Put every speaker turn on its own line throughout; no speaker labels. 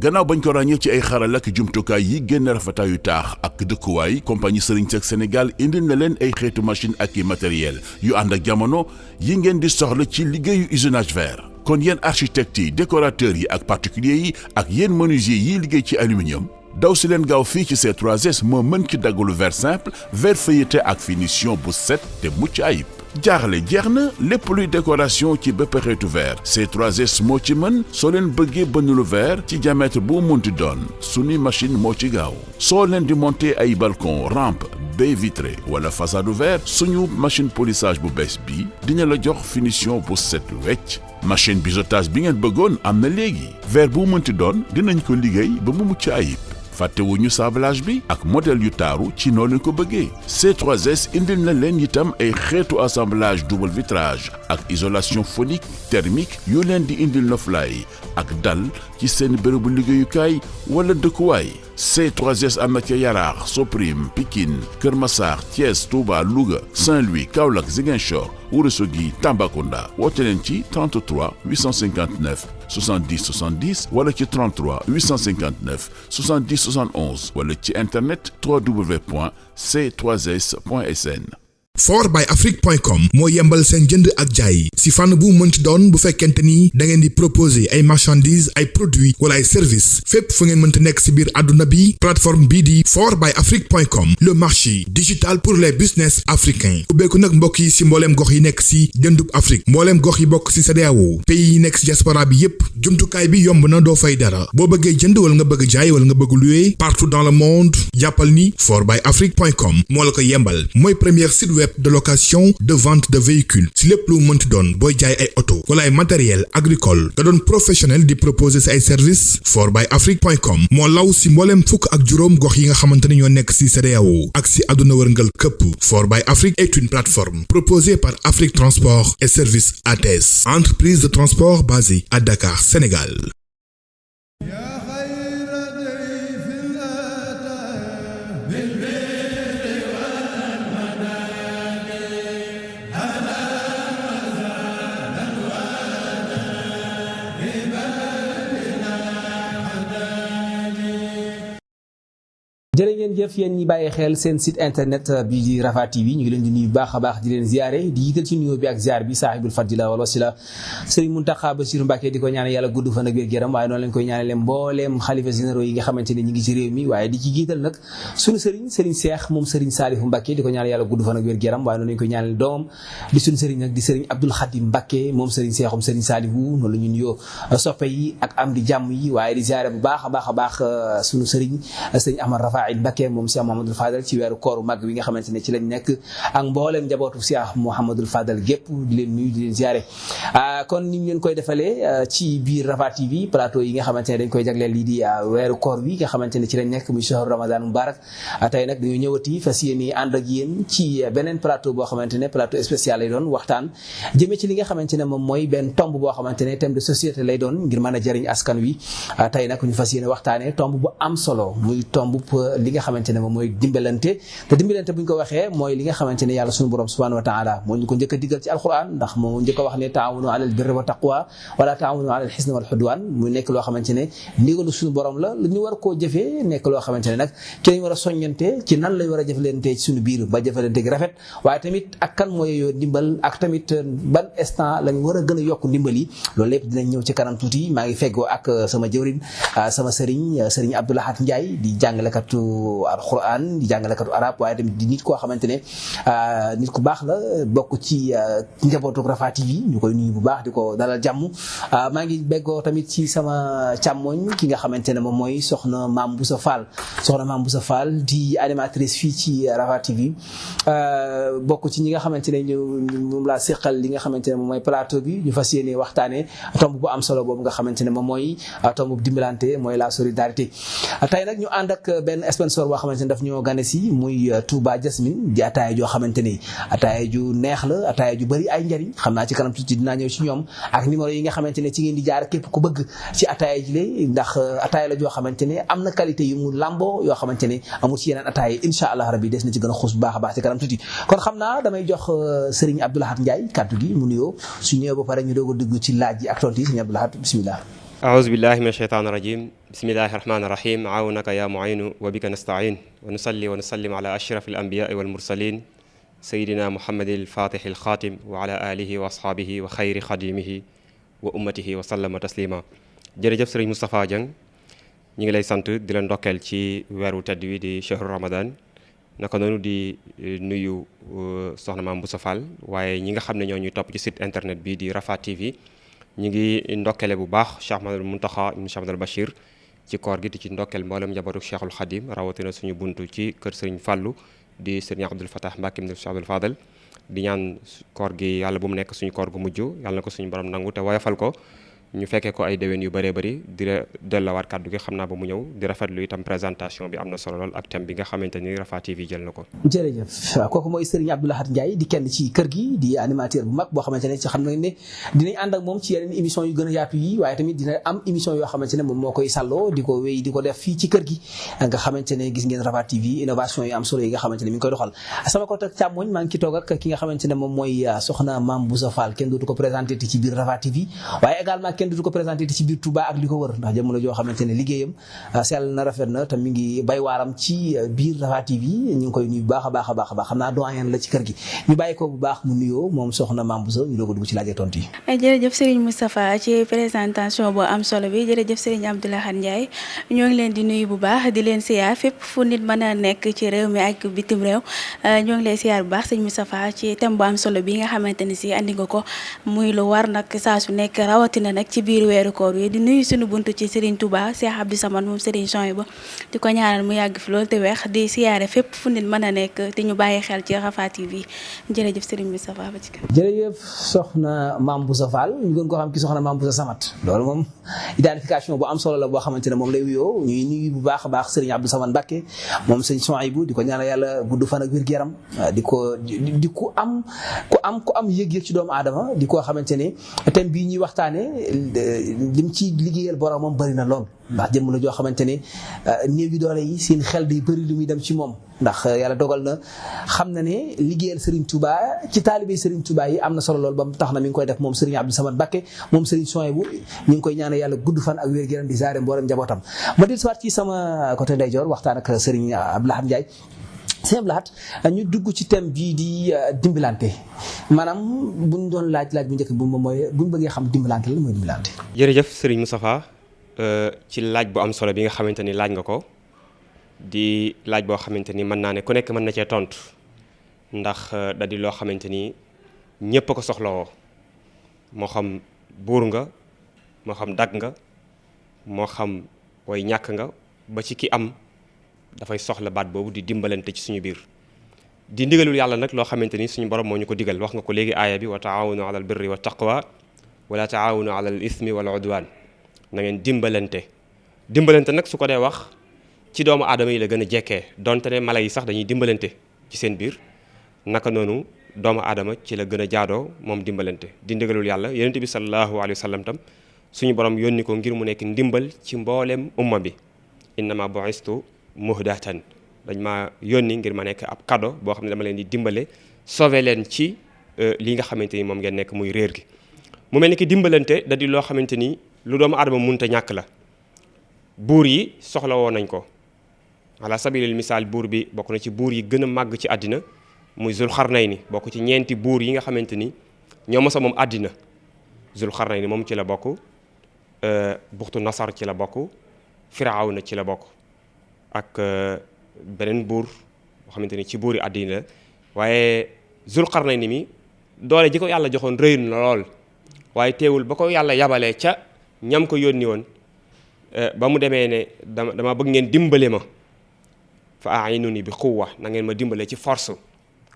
gannaaw bañ ko ràññee ci ay xaral ak jumtukaay yi génn rafetaayu taax ak dëkkuwaay compagnie Serigne Seck Sénégal indil na leen ay xeetu machine ak i matériel yu ànd ak jamono yi ngeen di soxla ci liggéeyu usinage verre. kon yéen architectes yi décorateurs yi ak particuliers yi ak yéen menuisier yiy liggéey ci aluminium daw si leen gaaw fii ci C3S moo mën ci daggalu verre simple verre feuilleté ak finition bu set te mucc ayib. jaaxle jeex na lépp luy décoration ci bépp xeetu verre C3S moo ci mën soo leen bëggee bënn lu verre ci diamètre bu munti doon suñu machine moo ci gaaw soo leen di monter ay balcon rampe baie vitrée wala façade verre suñu machine polissage bu bees bi dina la jox finition bu set wecc machine biseautage bi ngeen bëggoon am na léegi verre bu munti doon dinañ ko liggéey ba mu mucc ayib. fàttewuñu sablage bi ak modèle yu taaru ci noo leen ko bëggee C3S indil na leen itam ay xeetu assemblage double vitrage ak isolation phonique thermique yu leen di indil noflaay ak dal ci seen bërëbu liggéeyukaay wala dëkkuwaay. C3S am na ca Yaraax Soprim Pikine Kër Massar Thiès Touba Louga Saint-Louis Kaolack Ziguinchor Ourossogui Tambacounda woote leen ci 33 859 70 70 wala ci 33 859 70 71 wala ci internet www.c3s.sn.
fortbyafrique.com moo yembal seen jënd ak jaay si fànn bu mënti doon bu fekkente ni da ngeen di proposer ay marchandises ay produits wala ay services fépp fu ngeen mënti nekk si biir àdduna bi plateforme bii di fortbyafrique.com le marché digital pour les business africains ubbeeku nag mbokk yi si mbooleem gox yi nekk si jëndub Afrique mbooleem gox yi bokk si CEDEAO pays yi nekk si diaspora bi yépp jumtukaay bi yomb na doo fay dara boo bëggee jënd wala nga bëgg jaay wala nga bëgg louer partout dans le monde jàppal ni fortbyafrique.com moo la ko yembal mooy première site web de location de vente de véhicules si lépp lu mënti doon booy jaay ay auto wala ay matériel agricole nga doon professionnel di proposer sa ay services fortbyafrique.com moo law si mbooleem fukk ak juróom gox yi nga xamante ne ñoo nekk si CEDEAO ak si àdduna wërngal këpp fortbyafrique est une plateforme proposée par Afrique Transport et Services ATS, entreprise de transport basée à Dakar, Sénégal.
jërë ngeen jëf yéen ñi bàyyi xel seen site internet bi di Rafah TV ñu ngi leen di nuyu baax a baax di leen ziare di yital ci nuyoo bi ak ziar bi saahibul fadila wal wasila Serigne Mountakha Bassirou Mbacké di ko ñaanal yàlla gudd fan ak wér gu yaram waaye noonu lañ koy ñaanale mbooleem xalifa généraux yi nga xamante ne ñi ngi ci réew mi waaye di ci jiital nag suñu Serigne Cheikh moom Serigne Salifou Mbacké di ko ñaanal yàlla gudd fan ak wér gu yaram waaye noonu lañ koy ñaanale doomam di suñu Serigne nag di Serigne Abdoul Khadim Mbacké moom Serigne Cheikhum Serigne Salifou noonu la ñu nuyoo soppe yi ak am di jàmm yi waaye di ziare bu baax a baax suñu Serigne Ahmad Rafaïd Mbacké moom Mouhamadul Fadal ci weeru kooru mag wi nga xamante ne ci lañ nekk ak mbooleem njabootu Cheikh Mouhamadul Fadal gépp di leen nuyu di leen ziare kon ni ñu leen koy defalee ci biir Rafah TV plateau yi nga xamante ne dañ koy jagleel lii di weeru koor wi nga xamante ne ci lañ nekk muy shahru Ramadan Mubarak tey nag dañoo ñëwati fas yéene ànd ak yéen ci beneen plateau boo xamante ne plateau spécial lay doon waxtaan jëmee ci li nga xamante ne moom mooy benn tomb boo xamante ne thème de société lay doon ngir mën a jëriñ askan wi tey nag ñu fas yéene waxtaanee tomb bu am solo muy tomb li nga xamante ne moom mooy dimbalante te dimbalante bu ñu ko waxee mooy li nga xamante ne yàlla suñu borom subhanahu wa taala moo ñu ko njëkk a digal ci alquran ndax moo njëkk a wax ne taawunu alal birri wa taqwa wala taawunu alal xisni wal xudwaan mu nekk loo xamante ne ndigalu suñu borom la lu ñu war koo jëfee nekk loo xamante ne nag ci lañ war a soññante ci nan lay war a jëflante ci suñu biir ba jëfalante gi rafet waaye tamit ak kan mooy yoo ndimbal ak tamit ban instant lañ war a gën a yokk ndimbal yi loolu lépp dinañ ñëw ci kanam tuuti maa ngi feggoo ak sama jëwrin sama sëriñ Abdou Lahad Ndiaye di jàngalekatu alquran di jàngalekatu arab waaye tamit di nit koo xamante ne nit ku baax la bokk ci njabootu Rafah TV ñu koy nuyu bu baax di ko dalal jàmm maa ngi beggoo tamit ci sama càmmoñ ki nga xamante ne moom mooy soxna Mame Boussa Fall di animatrice fii ci Rafah TV bokk ci ñi nga xamante ne moom laa seqal li nga xamante ne moom mooy plateau bi ñu fas yéene waxtaanee tomb bu am solo boobu nga xamante ne moom mooy tomb bu dimbalante mooy la solidarité tey nag ñu ànd ak benn sponsor boo xamante ne daf ñoo gane si muy Touba Jasmine di ataaya joo xamante ni ataaya ju neex la ataaya ju bëri ay njariñ xam naa ci kanam tuuti dinaa ñëw ci ñoom ak numéro yi nga xamante ne ci ngeen di jaar képp ku bëgg ci ataaya ji lay ndax ataaya la joo xamante ne am na qualité yu mu lamboo yoo xamante ne amul ci yeneen ataaya incha allah rabbi des na ci gën a xuus bu baax a baax ci kanam tuuti kon xam naa damay jox Serigne Abdou Lahad Ndiaye kàddu gi mu nuyoo su ñëwee ba pare ñu doog a dugg ci laaj yi ak tontu yi Serigne Abdou Lahad bismillah
أعوذ بالله من الشيطان الرجيم بسم الله الرحمن الرحيم عاونك يا معين وبك نستعين ونصلي ونسلم على أشرف الأنبياء والمرسلين سيدنا محمد الفاتح الخاتم وعلى آله وأصحابه وخير خديمه وأمته وسلم تسليما jërëjëf Serigne Moustapha Dieng ñi ngi lay sant di la ndokkeel ci weeru tedd wi di chahru Ramadan naka noonu di nuyu soxna Mame Bousso Fall waaye ñi nga xam ne ñoo ñuy topp ci site internet bi di Rafah TV ñi ngi ndokkele bu baax Cheikh Ahmadul Muntaxa ibn Cheikh Abdul Bachir ci koor gi di ci ndokkeel mboolem njabootu Cheikhul Khadim rawatina suñu buntu ci kër Serigne Fallou di Serigne Abdoul Fatah Mbacké ibn Cheikh Abdoul Fadal di ñaan koor gi yàlla bu mu nekk suñu koor gu mujj yàlla na ko suñu borom nangu te woyofal ko ñu fekkee ko ay déwén yu bëree bëri di delluwaat kàddu gi xam naa ba mu ñëw di rafetlu itam présentation bi am na solo lool ak thème bi nga xamante ni Rafah TV jël na ko.
jërëjëf kooku mooy Serigne Abdou Lahad Ndiaye di kenn ci kër gi di animateur bu mag boo xamante ne ci xam nañ ne dinañ ànd ak moom ci yeneen émission yu gën a yaatu yi waaye tamit dina am émission yoo xamante ne moom moo koy sàlloo di ko wéy di ko def fii ci kër gi nga xamante ne gis ngeen Rafah TV innovation yu am solo yi nga xamante ne mi ngi koy doxal sama côté càmmoñ maa ngi ci toog ak ki nga xamante ne moom mooy soxna Mame Bousso Fall kenn dootu ko présenté ci biir Rafah TV waaye également kenn dootu ko présenté ci biir Touba ak li ko wër ndax jamono joo xamante ne liggéeyam sell na rafet na te mi ngi bay waaram ci biir Rafah TV ñu ngi koy nuyu bu baax a baax a baax a baax xam naa doyen la ci kër gi ñu bàyyi ko bu baax mu nuyoo moom soxna Mame Bousso ñu doog a dugg ci laaj ak tontu yi.
jërëjëf Serigne Moustapha ci présentation boo am solo bi jërëjëf Serigne Abdou Lahad Ndiaye ñoo ngi leen di nuyu bu baax di leen siyaar fépp fu nit mën a nekk ci réew mi ak bitim réew ñoo ngi lay siyaar bu baax Serigne Moustapha ci thème bu am solo bi nga xamante ne si andi nga ko muy lu war nag saa su nekk rawatina nag ci biir weeru koor wi di nuyu suñu buntu ci Serigne Touba Cheikh Abdou Samad moom Serigne Souhaïbou di ko ñaanal mu yàgg fi loolu te weex di siyaare fépp fu nit mën a nekk te ñu bàyyi xel ci Rafah TV jërëjëf Serigne Moustapha ba ci kanam.
jërëjëf soxna Mame Bousso Fall ñu gën koo xam ki soxna Mame Bousso Samad loolu moom identification bu am solo la boo xamante ne moom lay wuyoo ñuy nuyu bu baax a baax Serigne Abdou Samad Mbacké moom Serigne Souhaïbou di ko ñaanal yàlla gudd fan ak wér-gu-yaram di ku am yëg-yëg ci doomu aadama di ko xamante ne thème bii ñuy waxtaane lim ci liggéeyal boromam bëri na lool ndax jëmm la joo xamante ne néew yi doole yi seen xel day bëri lu muy dem ci moom ndax yàlla dogal na xam na ne liggéeyal Serigne Touba ci taalibe Serigne Touba yi am na solo lool ba tax na mi ngi koy def moom Serigne Abdou Samad Mbacké moom Serigne Souhaïbou ñu ngi koy ñaanal yàlla gudd fan ak wér-gu-yaram di zaare mboolem njabootam ma del siwaat ci sama côté ndeyjoor waxtaan ak Serigne Abdou Lahad Ndiaye Sëñ Abdou Lahad ñu dugg ci thème bii di dimbalante maanaam buñ doon laaj bu njëkk bu moom mooy buñ bëggee xam dimbalante la mooy dimbalante.
jërëjëf Serigne Moustapha ci laaj bu am solo bi nga xamante ni laaj nga ko di laaj boo xamante ni mën naa ne ku nekk mën na cee tontu ndax da di loo xamante ni ñëpp a ko soxlawoo moo xam buur nga moo xam dag nga moo xam way ñàkk nga ba ci ki am dafay soxla baat boobu di dimbalante ci suñu biir di ndigalul yàlla nag loo xamante ni suñu borom moo ñu ko digal wax nga ko léegi aaya bi wa taawunu ala al birri wa taqwa wala taawunu ala al ismi wal udwan na ngeen dimbalante nag su ko dee wax ci doomu aadama yi la gën a jekkee donte ne mala yi sax dañuy dimbalante ci seen biir naka noonu doomu aadama ci la gën a jaadoo moom dimbalante di ndigalul yàlla yonent bi sallallahu alayhi wa sallam tam suñu borom yónni ko ngir mu nekk ndimbal ci mbooleem umma bi innama bu'istu muhdatan dañ ma yónni ngir ma nekk ab cadeau boo xam ne dama leen di dimbale sauver leen ci li nga xamante ni moom ngeen nekk muy réer gi mu mel ni ki dimbalante da di loo xamante ni lu doomu aadama munta ñàkk la buur yi soxla woon nañ ko ala sabilil misaal buur bi bokk na ci buur yi gën a màgg ci àddina muy Zulxarnayni bokk ci ñeenti buur yi nga xamante ni ñoo mosa moom àddina Zulxarnayni moom ci la bokk Buxtu Nasar ci la bokk Firawna ci la bokk ak beneen buur boo xamante ni ci buur yi àddina la waaye Zulxarnayni mi doole ji ko yàlla joxoon rëy na lool waaye teewul ba ko yàlla yabalee ca ñam ko yónni woon ba mu demee ne dama bëgg ngeen dimbale ma fa a'inuni bi quwwa na ngeen ma dimbale ci force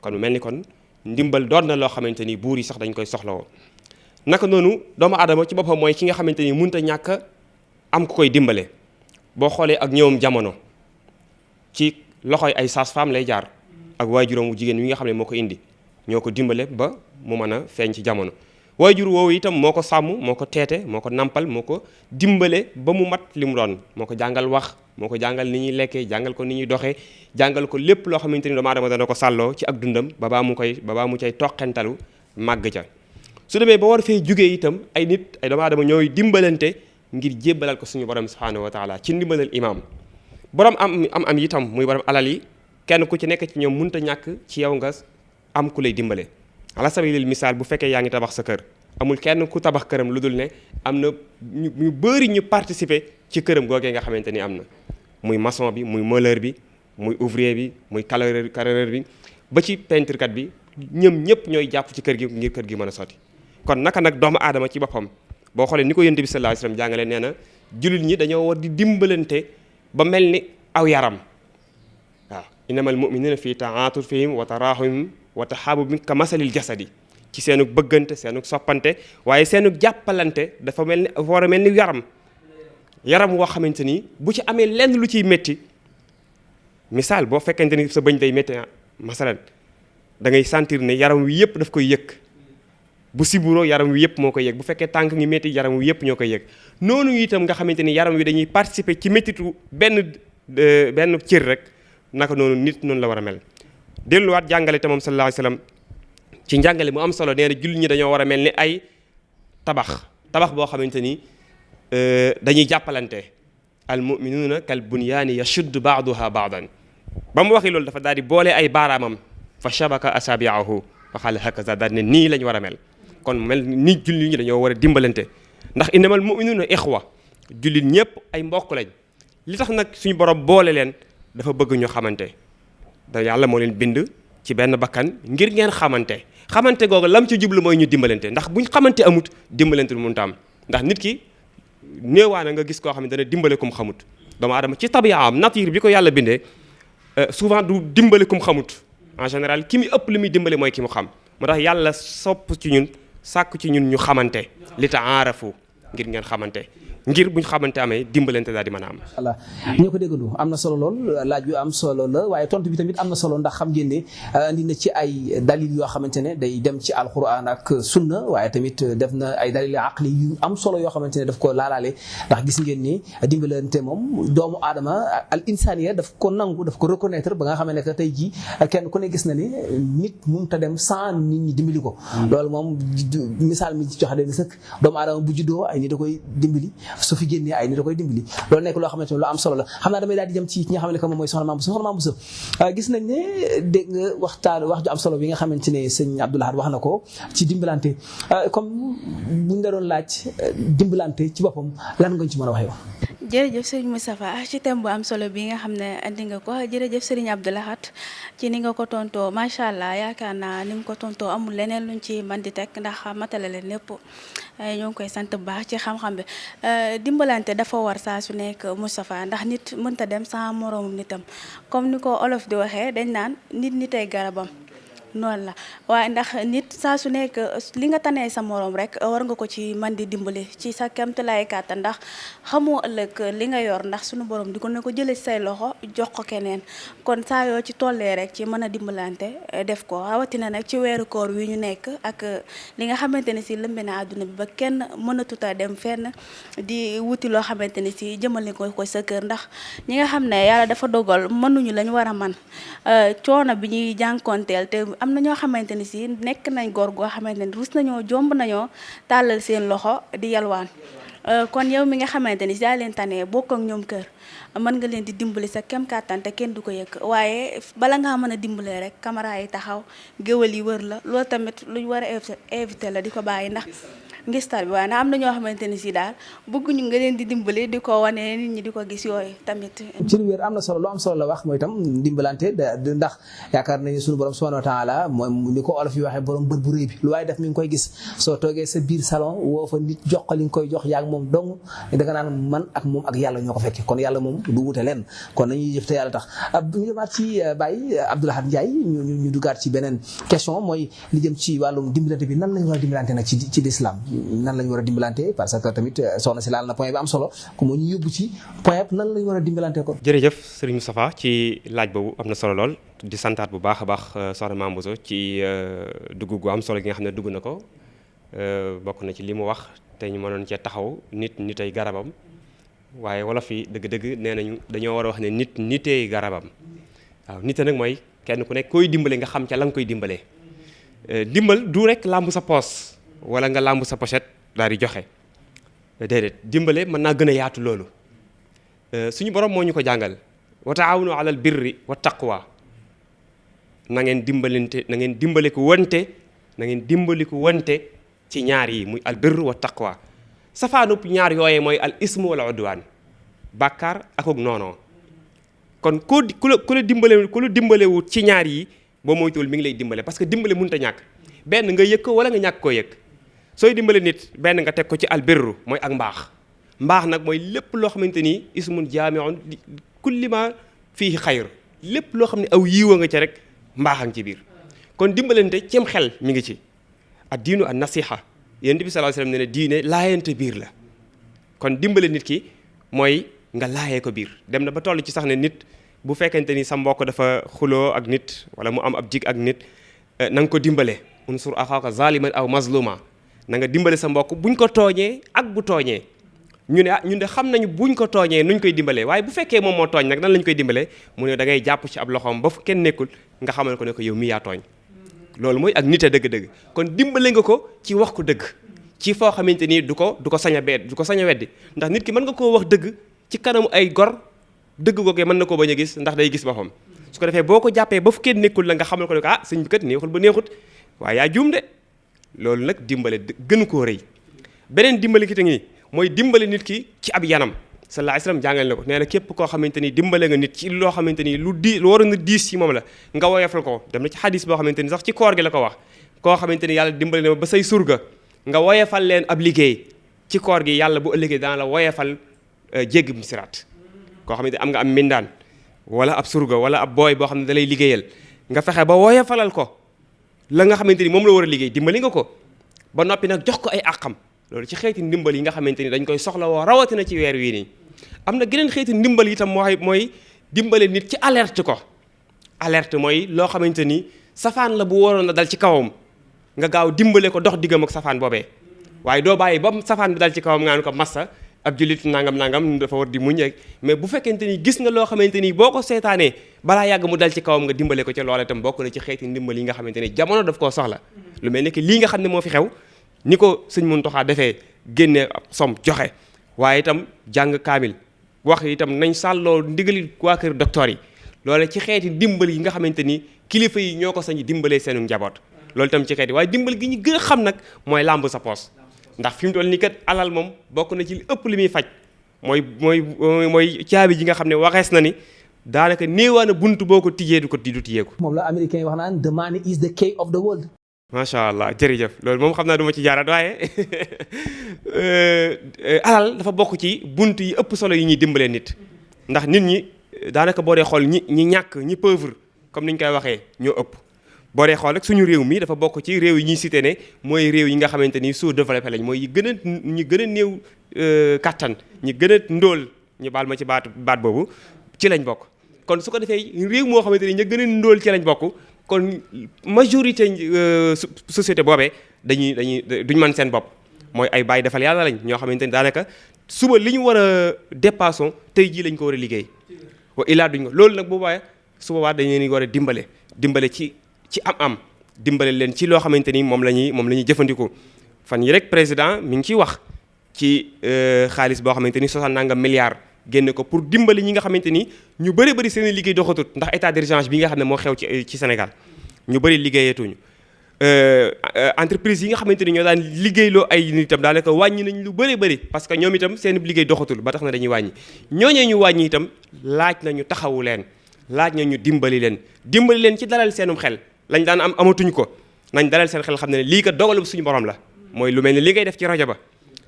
kon mu mel ni kon ndimbal doon na loo xamante ni buur yi sax dañ koy soxlawoo naka noonu doomu aadama ci boppam mooy ki nga xamante ni mënut a ñàkk am ku koy dimbale boo xoolee ak ñëwam jamono ci loxoy ay sages-femmes lay jaar ak waajuram wu jigéen wi nga xam ne moo ko indi ñoo ko dimbale ba mu mën a feeñ ci jamono waajur woowu itam moo ko sàmm moo ko teete moo ko nampal moo ko dimbale ba mu mat li mu doon moo ko jàngal wax moo ko jàngal ni ñuy lekkee jàngal ko ni ñuy doxee jàngal ko lépp loo xamante ni doomu aadama dana ko sàlloo ci ak dundam ba baa mu cay toqentalu màgg ca su demee ba war fee jugee itam ay nit ay doomu aadama ñooy dimbalante ngir jébbalal ko suñu borom subhanahu wa taala ci ndimbalal imaam. borom am itam muy borom alal yi kenn ku ci nekk ci ñoom mënut a ñàkk ci yow nga am ku lay dimbale. ala sabilil misaal bu fekkee yaa ngi tabax sa kër amul kenn ku tabax këram lu dul ne am na ñu bëri ñu participer ci këram googee nga xamante ni am na muy maçon bi muy meuleur bi muy ouvrier bi muy carreleur bi ba ci peinturekat bi ñoom ñëpp ñooy jàpp ci kër gi ngir kër gi mën a sotti. kon naka nag doomu aadama ci boppam boo xoolee ni ko yonent bi sallallahu alayhi wasallam jàngale nee na jullit ñi dañoo war di dimbalante ba mel ni aw yaram waaw innamal mu'minuna fi ta'atufihim wa tarahumihim wa tahabubihim ka masalil jasadi ci seenu bëggante seenu soppante waaye seenu jàppalante dafa mel ni war a mel ni yaram woo xamante ni bu ci amee lenn lu ciy métti misaal boo fekkente ni sa bëñ day métti masalan da ngay sentir ne yaram wi yëpp daf koy yëg bu siburoo yaram wi yëpp moo koy yëg bu fekkee tànk ngi métti yaram wi yëpp ñoo koy yëg noonu itam nga xamante ni yaram wi dañuy participer ci méttitu benn cër rek naka noonu nit noonu la war a mel. delluwaat jàngale te moom sallallahu alayhi wasallam ci njàngale mu am solo nee na jullit ñi dañoo war a mel ni ay tabax boo xamante ni dañuy jàppalante al mu'minuuna kal bunyaani yashuddu ba'duha ba'dan ba mu waxee loolu dafa daal di boole ay baaraamam fa shabaka asabi'ahu fa qaala hakaza daal ne nii lañ war a mel kon mel ni jullit ñi dañoo war a dimbalante ndax innamal mu'minuuna ixwa jullit ñëpp ay mbokk lañ li tax nag suñu borom boole leen dafa bëgg ñu xamante da yàlla moo leen bind ci benn bakkan ngir ngeen xamante googu lam ci jublu mooy ñu dimbalante ndax buñ xamante amut dimbalante lu mënta am ndax nit ki néewaana nga gis koo xam ne dana dimbale kum xamut doomu aadama ci tabiaam nature bi ko yàlla bindee souvent du dimbale kum xamut en général ki mu ëpp li muy dimbale mooy ki mu xam moo tax yàlla sopp ci ñun sàkk ci ñun ñu xamante li ta'aarafu ngir ngeen xamante ngir buñ xamante amee dimbalante daal di mën a am.
voilà ñoo ko déggandoo am na solo lool laaj yu am solo la waaye tontu bi tamit am na solo ndax xam ngeen ne indi na ci ay dalil yoo xamante ne day dem ci alquran ak sunna waaye tamit def na ay dalil aqli yu am solo yoo xamante ne daf ko laalaale ndax gis ngeen ni dimbalante moom doomu aadama al insaniya daf ko nangu daf ko reconnaître ba nga xam ne que tey jii kenn ku ne gis na ni nit mënut a dem sans nit ñi dimbali ko. loolu moom misaal mi ci joxe dañuy sëkk doomu aadama bu juddoo ay nit da koy dimbali. su fi génnee ay nit da koy dimbali loolu nekk loo xamante ne lu am solo la xam naa damay daal di jëm ci ñi nga xam ne que moom mooy soxna Mame Bousso gis nañ ne dégg nga wax ju am solo bi nga xamante ne sëñ Abdou Lahad wax na ko ci dimbalante comme buñ la doon laaj dimbalante ci boppam lan nga ci mën a wax yow.
jërëjëf sëriñ Moustapha ci thème bu am solo bi nga xam ne andi nga ko jërëjëf sëriñ Abdou Lahad ci ni nga ko tontoo macha allah yaakaar naa ni nga ko tontoo amul leneen luñ ci mën di teg ndax matale leen lépp ñoo ngi koy sant bu baax ci xam-xam bi dimbalante dafa war saa su nekk Moustapha ndax nit mënta dem sans moroomum nitam comme ni ko olof di waxee dañ naan nit ay garabam noonu la waaye ndax nit saa su nekk li nga tanee sa moroom rek war nga ko ci man di dimbali ci sa kéemtalaay kàttan ndax xamoo ëllëg li nga yor ndax suñu borom di ko ne ko jëlee ci say loxo jox ko keneen kon saa yoo ci tollee rek ci mën a dimbalante def ko rawatina nag ci weeru koor wi ñu nekk ak li nga xamante ne si lëmbe na àdduna bi ba kenn mënatut a dem fenn di wuti loo xamante ne si jëmale ko sa kër ndax ñi nga xam ne yàlla dafa dogal mënuñu lañ war a man coono bi ñuy jànkoonteel te am na ñoo xamante ni si nekk nañ góor goo xamante ni rus nañoo jomb nañoo tàllal seen loxo di yalwaan kon yow mi nga xamante ni si daa leen tane bokk ak ñoom kër mën nga leen di dimbali sa kem kàttan te kenn du ko yëg waaye bala ngaa mën a dimbalee rek caméra yi taxaw géwël yi wër la loolu tamit luñ war a éviter la di ko bàyyi ndax ngistal bi waaye na am na ñoo xamante ni si daal bëgguñu nga leen di dimbali di ko wane nit ñi di ko gis yooyu tamit.
ci lu wér am na solo lu am solo la wax mooy itam dimbalante ndax yaakaar nañu suñu borom subhanahu wa taala moom ni ko olof yi waxee borom bët bu rëy bi lu waaye def mi ngi koy gis soo toogee sa biir salon woo fa nit jox ko li nga koy jox yaa ngi moom dong danga naan man ak moom ak yàlla ñoo ko fekkee kon yàlla moom du wute leen kon nañuy jëf te yàlla tax ñu demaat ci Baye Abdou Lahad Ndiaye ñu duggaat ci beneen question mooy li jëm ci wàllum dimbalante bi nan lañu war a dimbalante nag ci l'islam nan lañu war a dimbalante parce que tamit soxna si laal na point bi am solo ku moo ñu yóbbu ci point nan lañu war a dimbalante kon.
jërëjëf Serigne Moustapha ci laaj boobu am na solo lool di santaat bu baax a baax soxna Mame Bousso ci dugg gu am solo gi nga xam ne dugg na ko bokk na ci li mu wax te ñu mënoon cee taxaw nit ay garabam waaye wolof yi dëgg-dëgg nee nañu dañoo war a wax ne nitee garabam waaw nit nag mooy kenn ku nekk koy dimbale nga xam ca la nga koy dimbalee dimbal du rek làmb sa poos wala nga làmb sa pochette daal di joxe déedéet dimbale mën naa gën a yaatu loolu suñu borom moo ñu ko jàngal wa taawunu alal birri wa taqwa na ngeen dimbalante na ngeen dimbaliku wante na ngeen dimbaliku wante ci ñaar yi muy al birru wa taqwa safaanub ñaar yooyee mooy al ismu wal udwaan bàkkaar akuk noonoo kon ku la dimbalewut ci ñaar yi boo moytuwul mi ngi lay dimbale parce que dimbale mënut a ñàkk benn nga yëg ko wala nga ñàkk koo yëg sooy dimbale nit benn nga teg ko ci al birru mooy ak mbaax nag mooy lépp loo xamante ni ismun jaami'un kulli ma fiihi xayr lépp loo xam ne aw yiiwa nga ca rek mbaaxang ci biir kon dimbalante cim xel mi ngi ci ad diinu an nasiha yonent bi sallallahu alayhi wasallam ne diine laayante biir la kon dimbale nit ki mooy nga laayee ko biir dem na ba toll ci sax ne nit bu fekkente ni sa mbokk dafa xuloo ak nit wala mu am ab jig ak nit na nga ko dimbale unsur axaaka zaliman aw mazluma na nga dimbale sa mbokk buñ ko tooñee ak bu tooñee ñu ne ñun de xam nañu buñ ko tooñee nuñ koy dimbalee waaye bu fekkee moom moo tooñ nag nan lañ koy dimbalee mu ne da ngay jàpp ci ab loxoom ba fu kenn nekkul nga xamal ko ne ko yow mi yaa tooñ loolu mooy ak nite dëgg-dëgg kon dimbale nga ko ci wax ko dëgg ci foo xamante ni du ko sañ a weddi ndax nit ki mën nga koo wax dëgg ci kanamu ay gor dëgg googee mën na koo bañ a gis ndax day gis boppam su ko defee boo ko jàppee ba fu kenn nekkul la nga xamal ko ne ko ah sëñ bi kat neexul ba neexut waaye yaa juum de loolu nag dimbale gënu koo rëy beneen dimbale ki te ngi mooy dimbale nit ki ci ab yanam sallallahu alayhi wasallam jàngal na ko nee na képp koo xamante ni dimbale nga nit ci loo xamante ni lu waroon a diis ci moom la nga woyofal ko dem na ci xadis boo xamante ni sax ci koor gi la ko wax koo xamante ni yàlla dimbale na ba say surga nga woyofal leen ab liggéey ci koor gi yàlla bu ëllëgee dana la woyofal jéggi mu siraat koo xamante ni am nga am mindaan wala ab surga wala ab booy boo xam ne da lay liggéeyal nga fexe ba woyofalal ko la nga xamante ni moom la war a liggéey dimbali nga ko ba noppi nag jox ko ay àqam loolu ci xeeti ndimbal yi nga xamante ni dañ koy soxla woo rawatina ci weer wii nii am na geneen xeeti ndimbal itam mooy dimbale nit ci alerte ko alerte mooy loo xamante ni safaan la bu waroon a dal ci kawam nga gaaw dimbale ko dox diggam ak safaan boobee waaye doo bàyyi ba safaan bi dal ci kawam nga ne ko massa ab jullit nangam dafa war di muñ rek mais bu fekkente ni gis nga loo xamante ni boo ko seetaanee balaa yàgg mu dal ci kawam nga dimbale ko ci loola itam bokk na ci xeeti ndimbal yi nga xamante ni jamono daf koo soxla lu mel ni que lii nga xam ne moo fi xew ni ko sëñ Muntaxa defee génne som joxe waaye itam jàng kaamil wax itam nañ sàlloo ndigali waa kër docteur yi loole ci xeeti dimbal yi nga xamante ni kilifa yi ñoo ko sañ dimbalee seenu njaboot loolu itam ci xeeti waaye dimbal gi ñu gën a xam nag mooy làmb sa poos ndax fi mu toll nii kat alal moom bokk na ci li ëpp li muy faj mooy caabi ji nga xam ne waxees na ni daanaka néewaana bunt boo ko tijjee du tijjeeku.
moom la américain yi wax naan the money is the key of the world.
macha allah jërëjëf loolu moom xam naa du ma ci jaaraat waaye alal dafa bokk ci bunt yi ëpp solo yi ñuy dimbalee nit ndax nit ñi daanaka boo dee xool ñi ñàkk ñi pauvre comme ni ñu koy waxee ñoo ëpp boo dee xool rek suñu réew mi dafa bokk ci réew yi ñuy cité ne mooy réew yi nga xamante ni sous-développé lañ mooy ñi gën a néew kattan ñi gën a ndóol ñu baal ma ci baat boobu ci lañ bokk kon su ko defee réew moo xamante ni ña gën a ndóol ci lañ bokk kon majorité société boobee duñ mën seen bopp mooy ay bàyyi defal yàlla lañ ñoo xamante ni daanaka suba li ñu war a dépassons tey jii lañ ko war a liggéey wa illaa duñ ko loolu nag boobaa su boobaa dañ leen war a dimbale ci am dimbale leen ci loo xamante ni moom la ñuy jëfandikoo fan yi rek président mi ngi ciy wax ci xaalis boo xamante ni 60 nangam milliards génne ko pour dimbali ñi nga xamante ni ñu bëri seen liggéey doxatut ndax état d'urgence bi nga xam ne moo xew ci Sénégal ñu bëri liggéeyatuñu entreprise yi nga xamante ni ñoo daan liggéeyloo ay nit itam daanaka wàññi nañ lu bëri parce que ñoom itam seen liggéey doxatul ba tax na dañuy wàññi ñooñee ñu wàññi itam laaj na ñu taxawu leen laaj na ñu dimbali leen ci dalal seenum xel lañ daan amatuñ ko nañ dalal seen xel xam ne lii kat dogalu suñu borom la mooy lu mel ni li ngay def ci rajo ba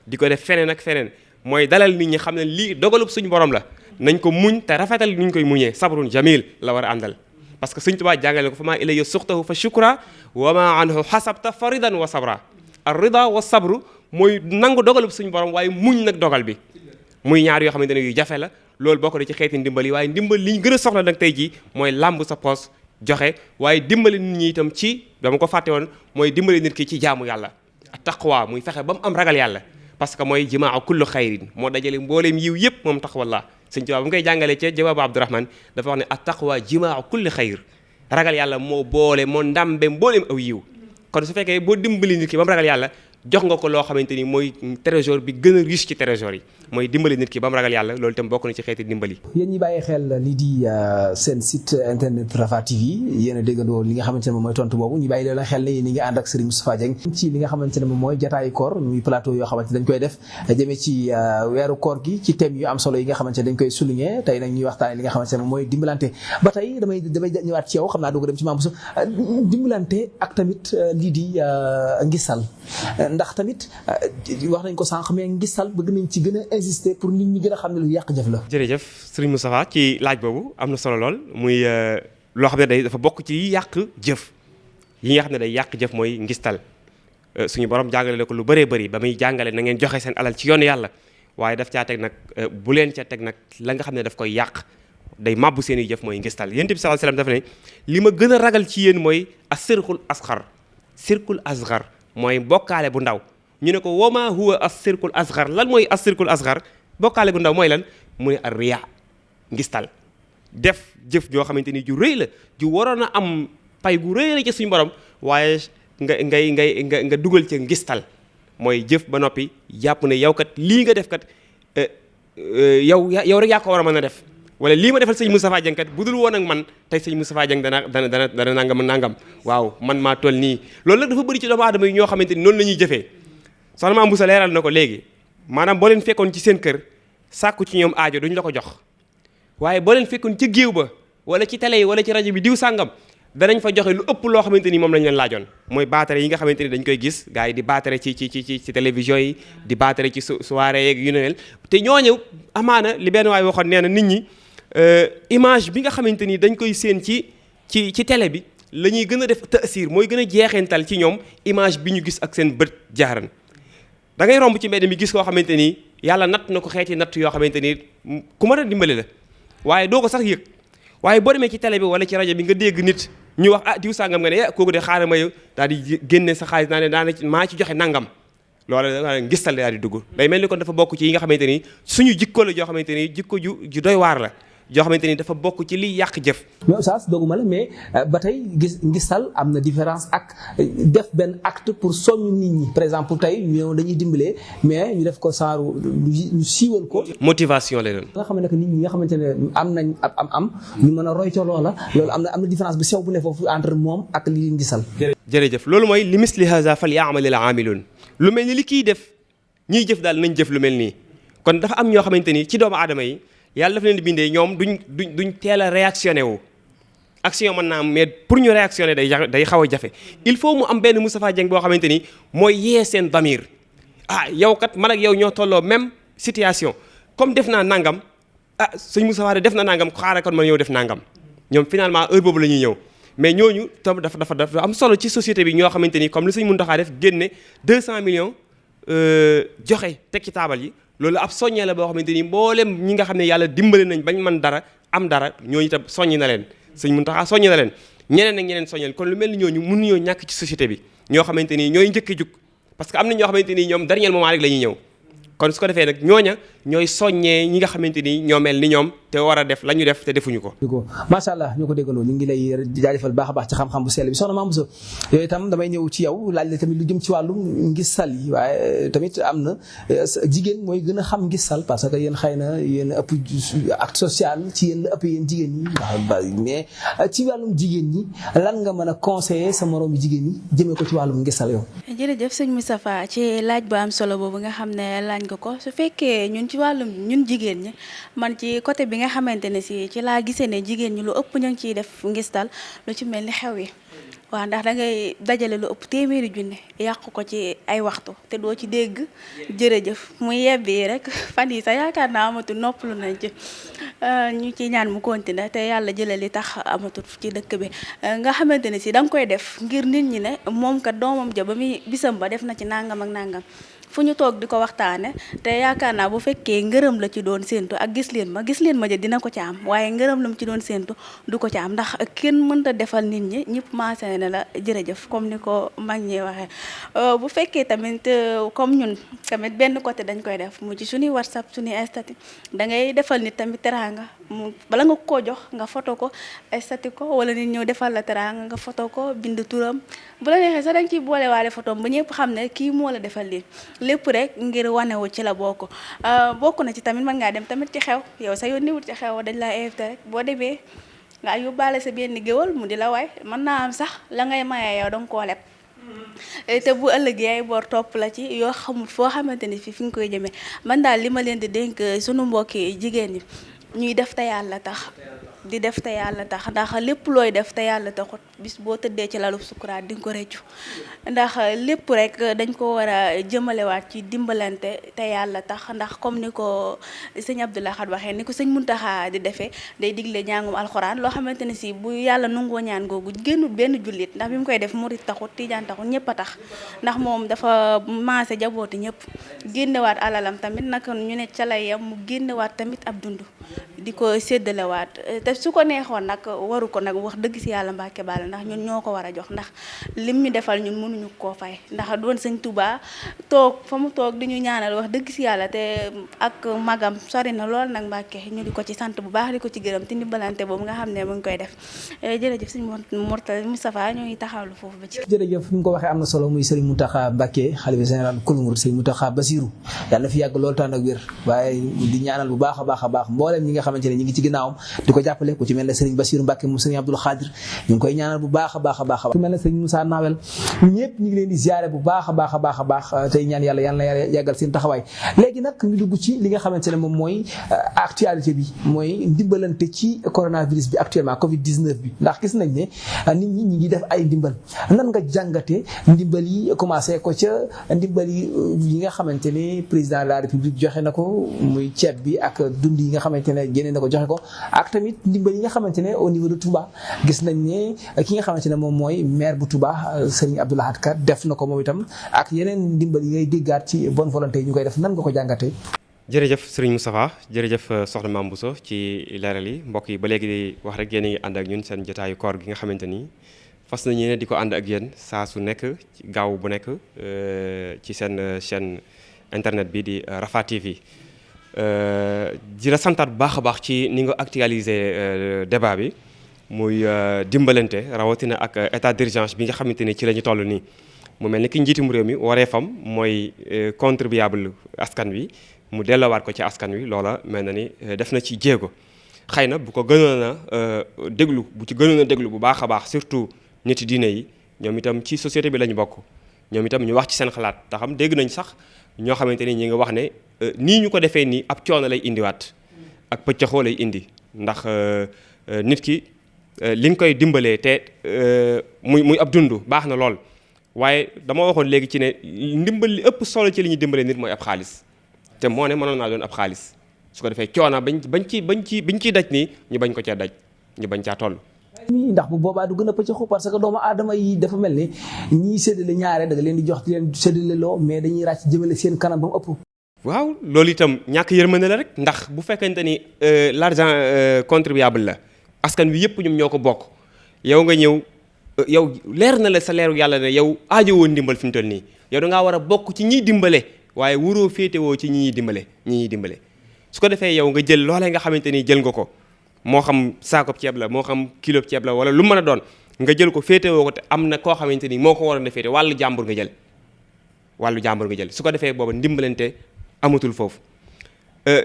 di ko def feneen ak feneen mooy dalal nit ñi xam ne lii dogalub suñu borom la nañ ko muñ te rafetal ni ñu koy muñee sabrun jamil la war a àndal parce que Sëñ Tuubaa jàngale ko fa maa ilayya suxtahu fa shukra wa ma anhu xasabta faridan wa sabra ar rida wa sabru mooy nangu dogalub suñu borom waaye muñ nag dogal bi muy ñaar yoo xamante ne yu jafe la loolu bokk na ci xeeti ndimbal yi waaye ndimbal li ñu gën a soxla nag tey jii mooy làmb sa poos joxe waaye dimbali nit ñi itam ci dama ko fàtte woon mooy dimbali nit ki ci jaamu yàlla taqwa muy fexe ba mu am ragal yàlla parce que mooy jimaa kullu xayrin moo dajale mbooleem yiw yëpp moom taqwallah Sëñ Tuubaa bu mu koy jàngalee ca jawaabu Abdurahman dafa wax ne at taqwa jimaa kulli xayr ragal yàlla moo boole moo ndàmbe mbooleem aw yiw kon su fekkee boo dimbali nit ki ba mu ragal yàlla jox nga ko loo xamante ni mooy trésor bi gën a riche ci trésor yi mooy dimbali nit ki ba mu ragal yàlla loolu itam bokk na ci xeeti dimbali.
yéen ñi bàyyi xel lii di seen site internet Rafah TV yéen a déggandoo li nga xamante ne moom mooy tontu boobu ñu bàyyi leen xel ne yéen ñi ngi ànd ak Serigne Moustapha Dieng ci li nga xamante ne moom mooy jataayu koor muy plateau yoo xamante dañ koy def jëmee ci weeru koor gi ci thème yu am solo yi nga xamante ne dañ koy souligner tey nag ñuy waxtaane li nga xamante ne moom mooy dimbalante ba tey damay ñëwaat ci yow xam naa doo ko dem ci Mame Bousso dimbalante ak tamit lii di ngisal ndax tamit wax nañ ko sànq mais ngisal bëgg nañ ci gën a insister pour nit ñi gën a xam ne lu yàq jëf la.
jërëjëf Serigne Moustapha ci laaj boobu am na solo lool muy loo xam ne dafa bokk ci yàq jëf yi nga xam ne day yàq jëf mooy ngistal suñu borom jàngale ko lu bëree bëri ba muy jàngale na ngeen joxe seen alal ci yoonu yàlla waaye daf caa teg nag bu leen ca teg nag la nga xam ne daf koy yàq day màbbu seen i jëf mooy ngistal yonent bi sallallahu alayhi wasallam dafa ne li ma gën a ragal ci yéen mooy as-sirkul asghar mooy bokkaale bu ndaw ñu ne ko wama huwa as-sirkul asghar lan mooy as-sirkul asghar bokkaale bu ndaw mooy lan mu ne ar-riya ngistal def jëf joo xamante ni ju rëy la ju waroon a am pay gu rëy la ci suñu borom waaye nga dugal ca ngistal mooy jëf ba noppi jàpp ne yow kat lii nga def kat yow rek yaa ko war a mën a def wala lii ma defal sëñ Moustapha Dieng kat bu dul woon ak man tey sëñ Moustapha Dieng dana nangam waaw man maa toll nii loolu nag dafa bëri ci doomu aadama yi ñoo xamante ni noonu la ñuy jëfee soxna Mame Bousso leeral na ko léegi maanaam boo leen fekkoon ci seen kër sàkku ci ñoom aajo duñ la ko jox waaye boo leen fekkoon ci géew ba wala ci télé yi wala ci rajo bi diw sàngam danañ fa joxe lu ëpp loo xamante ni moom lañ leen laajoon mooy baatare yi nga xamante ni dañ koy gis gars yi di baatare ci télévision yi di baatare ci soirée yeeg yu ne mel te ñooñu amaana li benn waay waxoon nee na nit ñi image bi nga xamante ni dañ koy séen ci télé bi la ñuy gën a def taasir mooy gën a jeexeental ci ñoom image bi ñu gis ak seen bët jaaran da ngay romb ci mbedd mi gis koo xamante ni yàlla natt na ko xeeti natt yoo xamante ni ku mën a dimbali la waaye doo ko sax yëg waaye boo demee ci télé bi wala ci rajo bi nga dégg nit ñu wax diw sàngam nga ne kooku de xaaral ma daal di génne sa xaalis naa ne maa ci joxe nangam loola ngistal daal di dugg day mel ni kon dafa bokk ci yi nga xamante ni suñu jikko la joo xamante ni jikko ju doy waar la joo xamante ni dafa bokk ci liy yàq jëf.
mais oustaz dooguma la mais ba tey ngistal am na différence ak def benn acte pour soññ nit ñi par exemple tey ñoo dañuy dimbalee mais ñu def ko saaru ñu siiwal ko.
motivation lay doon.
nga xam ne nit ñi nga xamante ne am nañ am ñu mën a roy ca loola loolu am na différence bu sew bu ne foofu entre moom ak li ngisal.
jërëjëf loolu mooy li misli haza fal ya'malil aamiluun lu mel ni li kiy def ñiy jëf daal nañ jëf lu mel nii kon dafa am ñoo xamante ni ci doomu aadama yi yàlla dafa leen di bindee ñoom duñ teel a réactionné wu action mën naa am mais pour ñu réactionné day xaw a jafe il faut mu am benn Moustapha Dieng boo xamante ni mooy yee seen damir yow kat man ak yow ñoo tolloo même situation comme def naa nangam sëñ Moustapha de def na nangam xaaral kon man yow def nangam ñoom finalement heure boobu la ñuy ñëw mais ñooñu tam dafa am solo ci société bi ñoo xamante ni comme li sëñ Mountakha def génne 200 millions joxe teg ci taabal yi loolu ab soññee la boo xamante ni mboolem ñi nga xam ne yàlla dimbale nañ bañ mën dara am dara ñooñu itam soññi na leen sëñ Mountakha soññi na leen ñeneen ak ñeneen soññal kon lu mel ni ñooñu mënuñoo ñàkk ci société bi ñoo xamante ni ñooy njëkk a jug parce que am na ñoo xamante ni ñoom dernier moment rek la ñuy ñëw kon su ko defee nag ñooña ñooy soññee ñi nga xamante ni ñoo mel ni ñoom te war a def la ñu def te defuñu ko.
macha allah ñoo ko déggandoo ñu ngi lay jaajëfal baax a baax ci xam-xam bu sell bi soxna Mame Bousso yooyu itam damay ñëw ci yow laaj la tamit lu jëm ci wàllu ngisal yi waaye tamit am na jigéen mooy gën a xam ngisal parce que yéen xëy na yéen ëpp acte social ci yéen la ëpp yéen jigéen ñi mais ci wàllum jigéen ñi lan nga mën a conseiller sa moroomu jigéen ñi jëmee ko ci wàllum ngisal yow.
jërëjëf sëñ Moustapha ci laaj bu am solo boobu nga xam ne laaj nga ko su fekkee ñun ci wàllum ñun jigéen ñi man ci côté bi nga xamante ne si ci laa gisee ne jigéen ñi lu ëpp ñu ngi ciy def ngistal lu ci mel ni xew yi waaw ndax da ngay dajale lu ëpp téeméeri junne yàq ko ci ay waxtu te doo ci dégg jërëjëf muy yebbi rek fan yi sax yaakaar naa amatul noppalu nañ ci ñu ci ñaan mu continuer te yàlla jëlee li tax amatul ci dëkk bi nga xamante ne si da nga koy def ngir nit ñi ne moom kat doomam ja ba muy bisam ba def na ci nangam ak nangam fu ñu toog di ko waxtaane te yaakaar naa bu fekkee ngërëm la ci doon séentu ak gis leen ma ja dina ko ci am waaye ngërëm la mu ci doon séentu du ko ci am ndax kenn mënta defal nit ñi ñëpp maasee ne la jërëjëf comme ni ko mag ñi waxee bu fekkee tamit comme ñun tamit benn côté dañ koy def mu ci suñuy WhatsApp suñuy statut da ngay defal nit tamit teraanga bala nga koo jox nga photo ko estati ko wala nit ñëw defal la teraanga nga photo ko bind turam bu la neexee sax da nga ciy boole waale photo ba ñëpp xam ne kii moo la defal lii lépp rek ngir wanewu ci la bokk na ci tamit mën ngaa dem tamit ci xew yow sa yoon niwut ci xew dañ laa invité rek boo demee nga yóbbaale sa benn géwal mu di la waay mën naa am sax la ngay mayee yow danga koo leb te bu ëllëgee ay bor topp la ci yoo xamul foo xamante ni fi nga koy jëmee man daal li ma leen di dénk sunu mbokki jigéen ñi ñuy def te yàlla tax di def te yàlla tax ndax lépp looy def te yàlla taxut bis boo tëddee ci lalu sukuraat di nga ko rëccu ndax lépp rek dañ ko war a jëmalewaat ci dimbalante te yàlla tax ndax comme ni ko sëñ Abdou Lahad waxee ni ko sëñ Muntaxa di defee day digle ñaangum alxuraan loo xamante ne si bu yàlla nungoo ñaan googu génnul benn jullit ndax bi mu koy def murit taxut tijaan taxut ñëpp a tax ndax moom dafa maase jabooti ñëpp génnewaat alalam tamit naka ñu ne ca lay yam mu génnewaat tamit ab dund di ko séddalewaat te su ko neexoon nag waru ko nag wax dëgg si yàlla Mbàkke Balla ndax ñun ñoo ko war a jox ndax lim ñu defal ñun mënuñu koo fay ndax doon sëñ Touba toog fa mu toog di ñu ñaanal wax dëgg si yàlla te ak magam sori na lool nag Mbàkke ñu di ko ci sant bu baax di ko ci gërëm te ndimbalante boobu nga xam ne mu ngi koy def jërëjëf sëñ Moustapha ñoo ngi taxawlu foofu ba ci.
jërëjëf ni nga ko waxee am na solo muy Serigne Mountakha Mbacké xalifa général kulu murid Serigne Mountakha Bassirou yàlla na fi yàgg loolu tànn ak wér waaye di ñaanal bu baax a baax mboolem ñi nga xamante ne ñi ngi ci ginnaawam di ko jàppale ku ci mel ne Serigne Bassirou Mbacké mu Serigne Abdoul Khadir ñu ngi koy ñaanal bu baax a baax ku mel ne Serigne Moussa Nawel ñëpp ñu ngi leen di ziaré bu baax a baax tey ñaan yàlla na yàggal seen taxawaay léegi nag ñu dugg ci li nga xamante ne moom mooy actualité bi mooy ndimbalante ci coronavirus bi actuellement Covid-19 bi ndax gis nañ ne nit ñi ngi def ay ndimbal nan nga jàngate ndimbal yi commencé ko ca ndimbal yi nga xamante ne président de la république joxe na ko muy ceeb bi ak dund yi nga xamante ne génne na ko joxe ko ak tamit ndimbal yi nga xamante ne au niveau de Touba gis nañ ne ki nga xamante ne moom mooy maire bu Touba Serigne Abdou Lahad Ka def na ko moom itam ak yeneen ndimbal yi ngay déggaat ci bonne volonté yi ñu koy def nan nga ko jàngatee.
jërëjëf Serigne Moustapha jërëjëf soxna Mame Bousso ci leeral yi mbokk yi ba léegi di wax rek yéen a ngi ànd ak ñun seen jotaayu koor gi nga xamante ni fas nañu ne di ko ànd ak yéen saa su nekk ci gaaw bu nekk ci seen chaîne internet bi di Rafah TV di la santaat bu baax a baax ci ni nga actualiser débat bi muy dimbalante rawatina ak état d'urgence bi nga xamante ni ci la ñu toll nii mu mel ni ki njiitum réew mi wareefam mooy contribuable askan wi mu delloowaat ko ci askan wi loola mel na ni def na ci jéego xëy na bu ko gënoon a déglu bu ci gënoon a déglu bu baax a baax surtout nit diine yi ñoom itam ci société bi lañu bokk ñoom itam ñu wax ci seen xalaat te xam dégg nañ sax ñoo xamante ni ñi nga wax ne nii ñu ko defee nii ab coono lay indiwaat ak pëccëxoo lay indi ndax nit ki li nga koy dimbalee te muy ab dund baax na lool waaye dama waxoon léegi ci ne ndimbal li ëpp solo ci li ñuy dimbalee nit mooy ab xaalis te moo ne mënoon naa doon ab xaalis su ko defee coono biñ ciy daj nii ñu bañ ko cee daj ñu bañ caa toll.
ndax bu boobaa du gën a pëccëxu parce que doomu aadama yi dafa mel ni ñiy séddale ñaare da nga leen di jox di leen séddale loo mais dañuy ràcc jëmale seen kanam ba mu ëpp.
waaw loolu itam ñàkk yërmande la rek ndax bu fekkente ni l'argent contribuable la askan wi yëpp ñoom ñoo ko bokk yow nga ñëw yow leer na la sa leeru yàlla ne yow aajowoo ndimbal fi mu toll nii yow da ngaa war a bokk ci ñiy dimbale waaye wuroo féetewoo ci ñi ñuy dimbale su ko defee yow nga jël loolee nga xamante ni jël nga ko moo xam saako ceeb la moo xam kilo ceeb la wala lu mën a doon nga jël ko féetewoo ko te am na koo xamante ni moo ko waroon a féete wàllu jàmbur nga jël su ko defee booba ndimbalante amatul foofu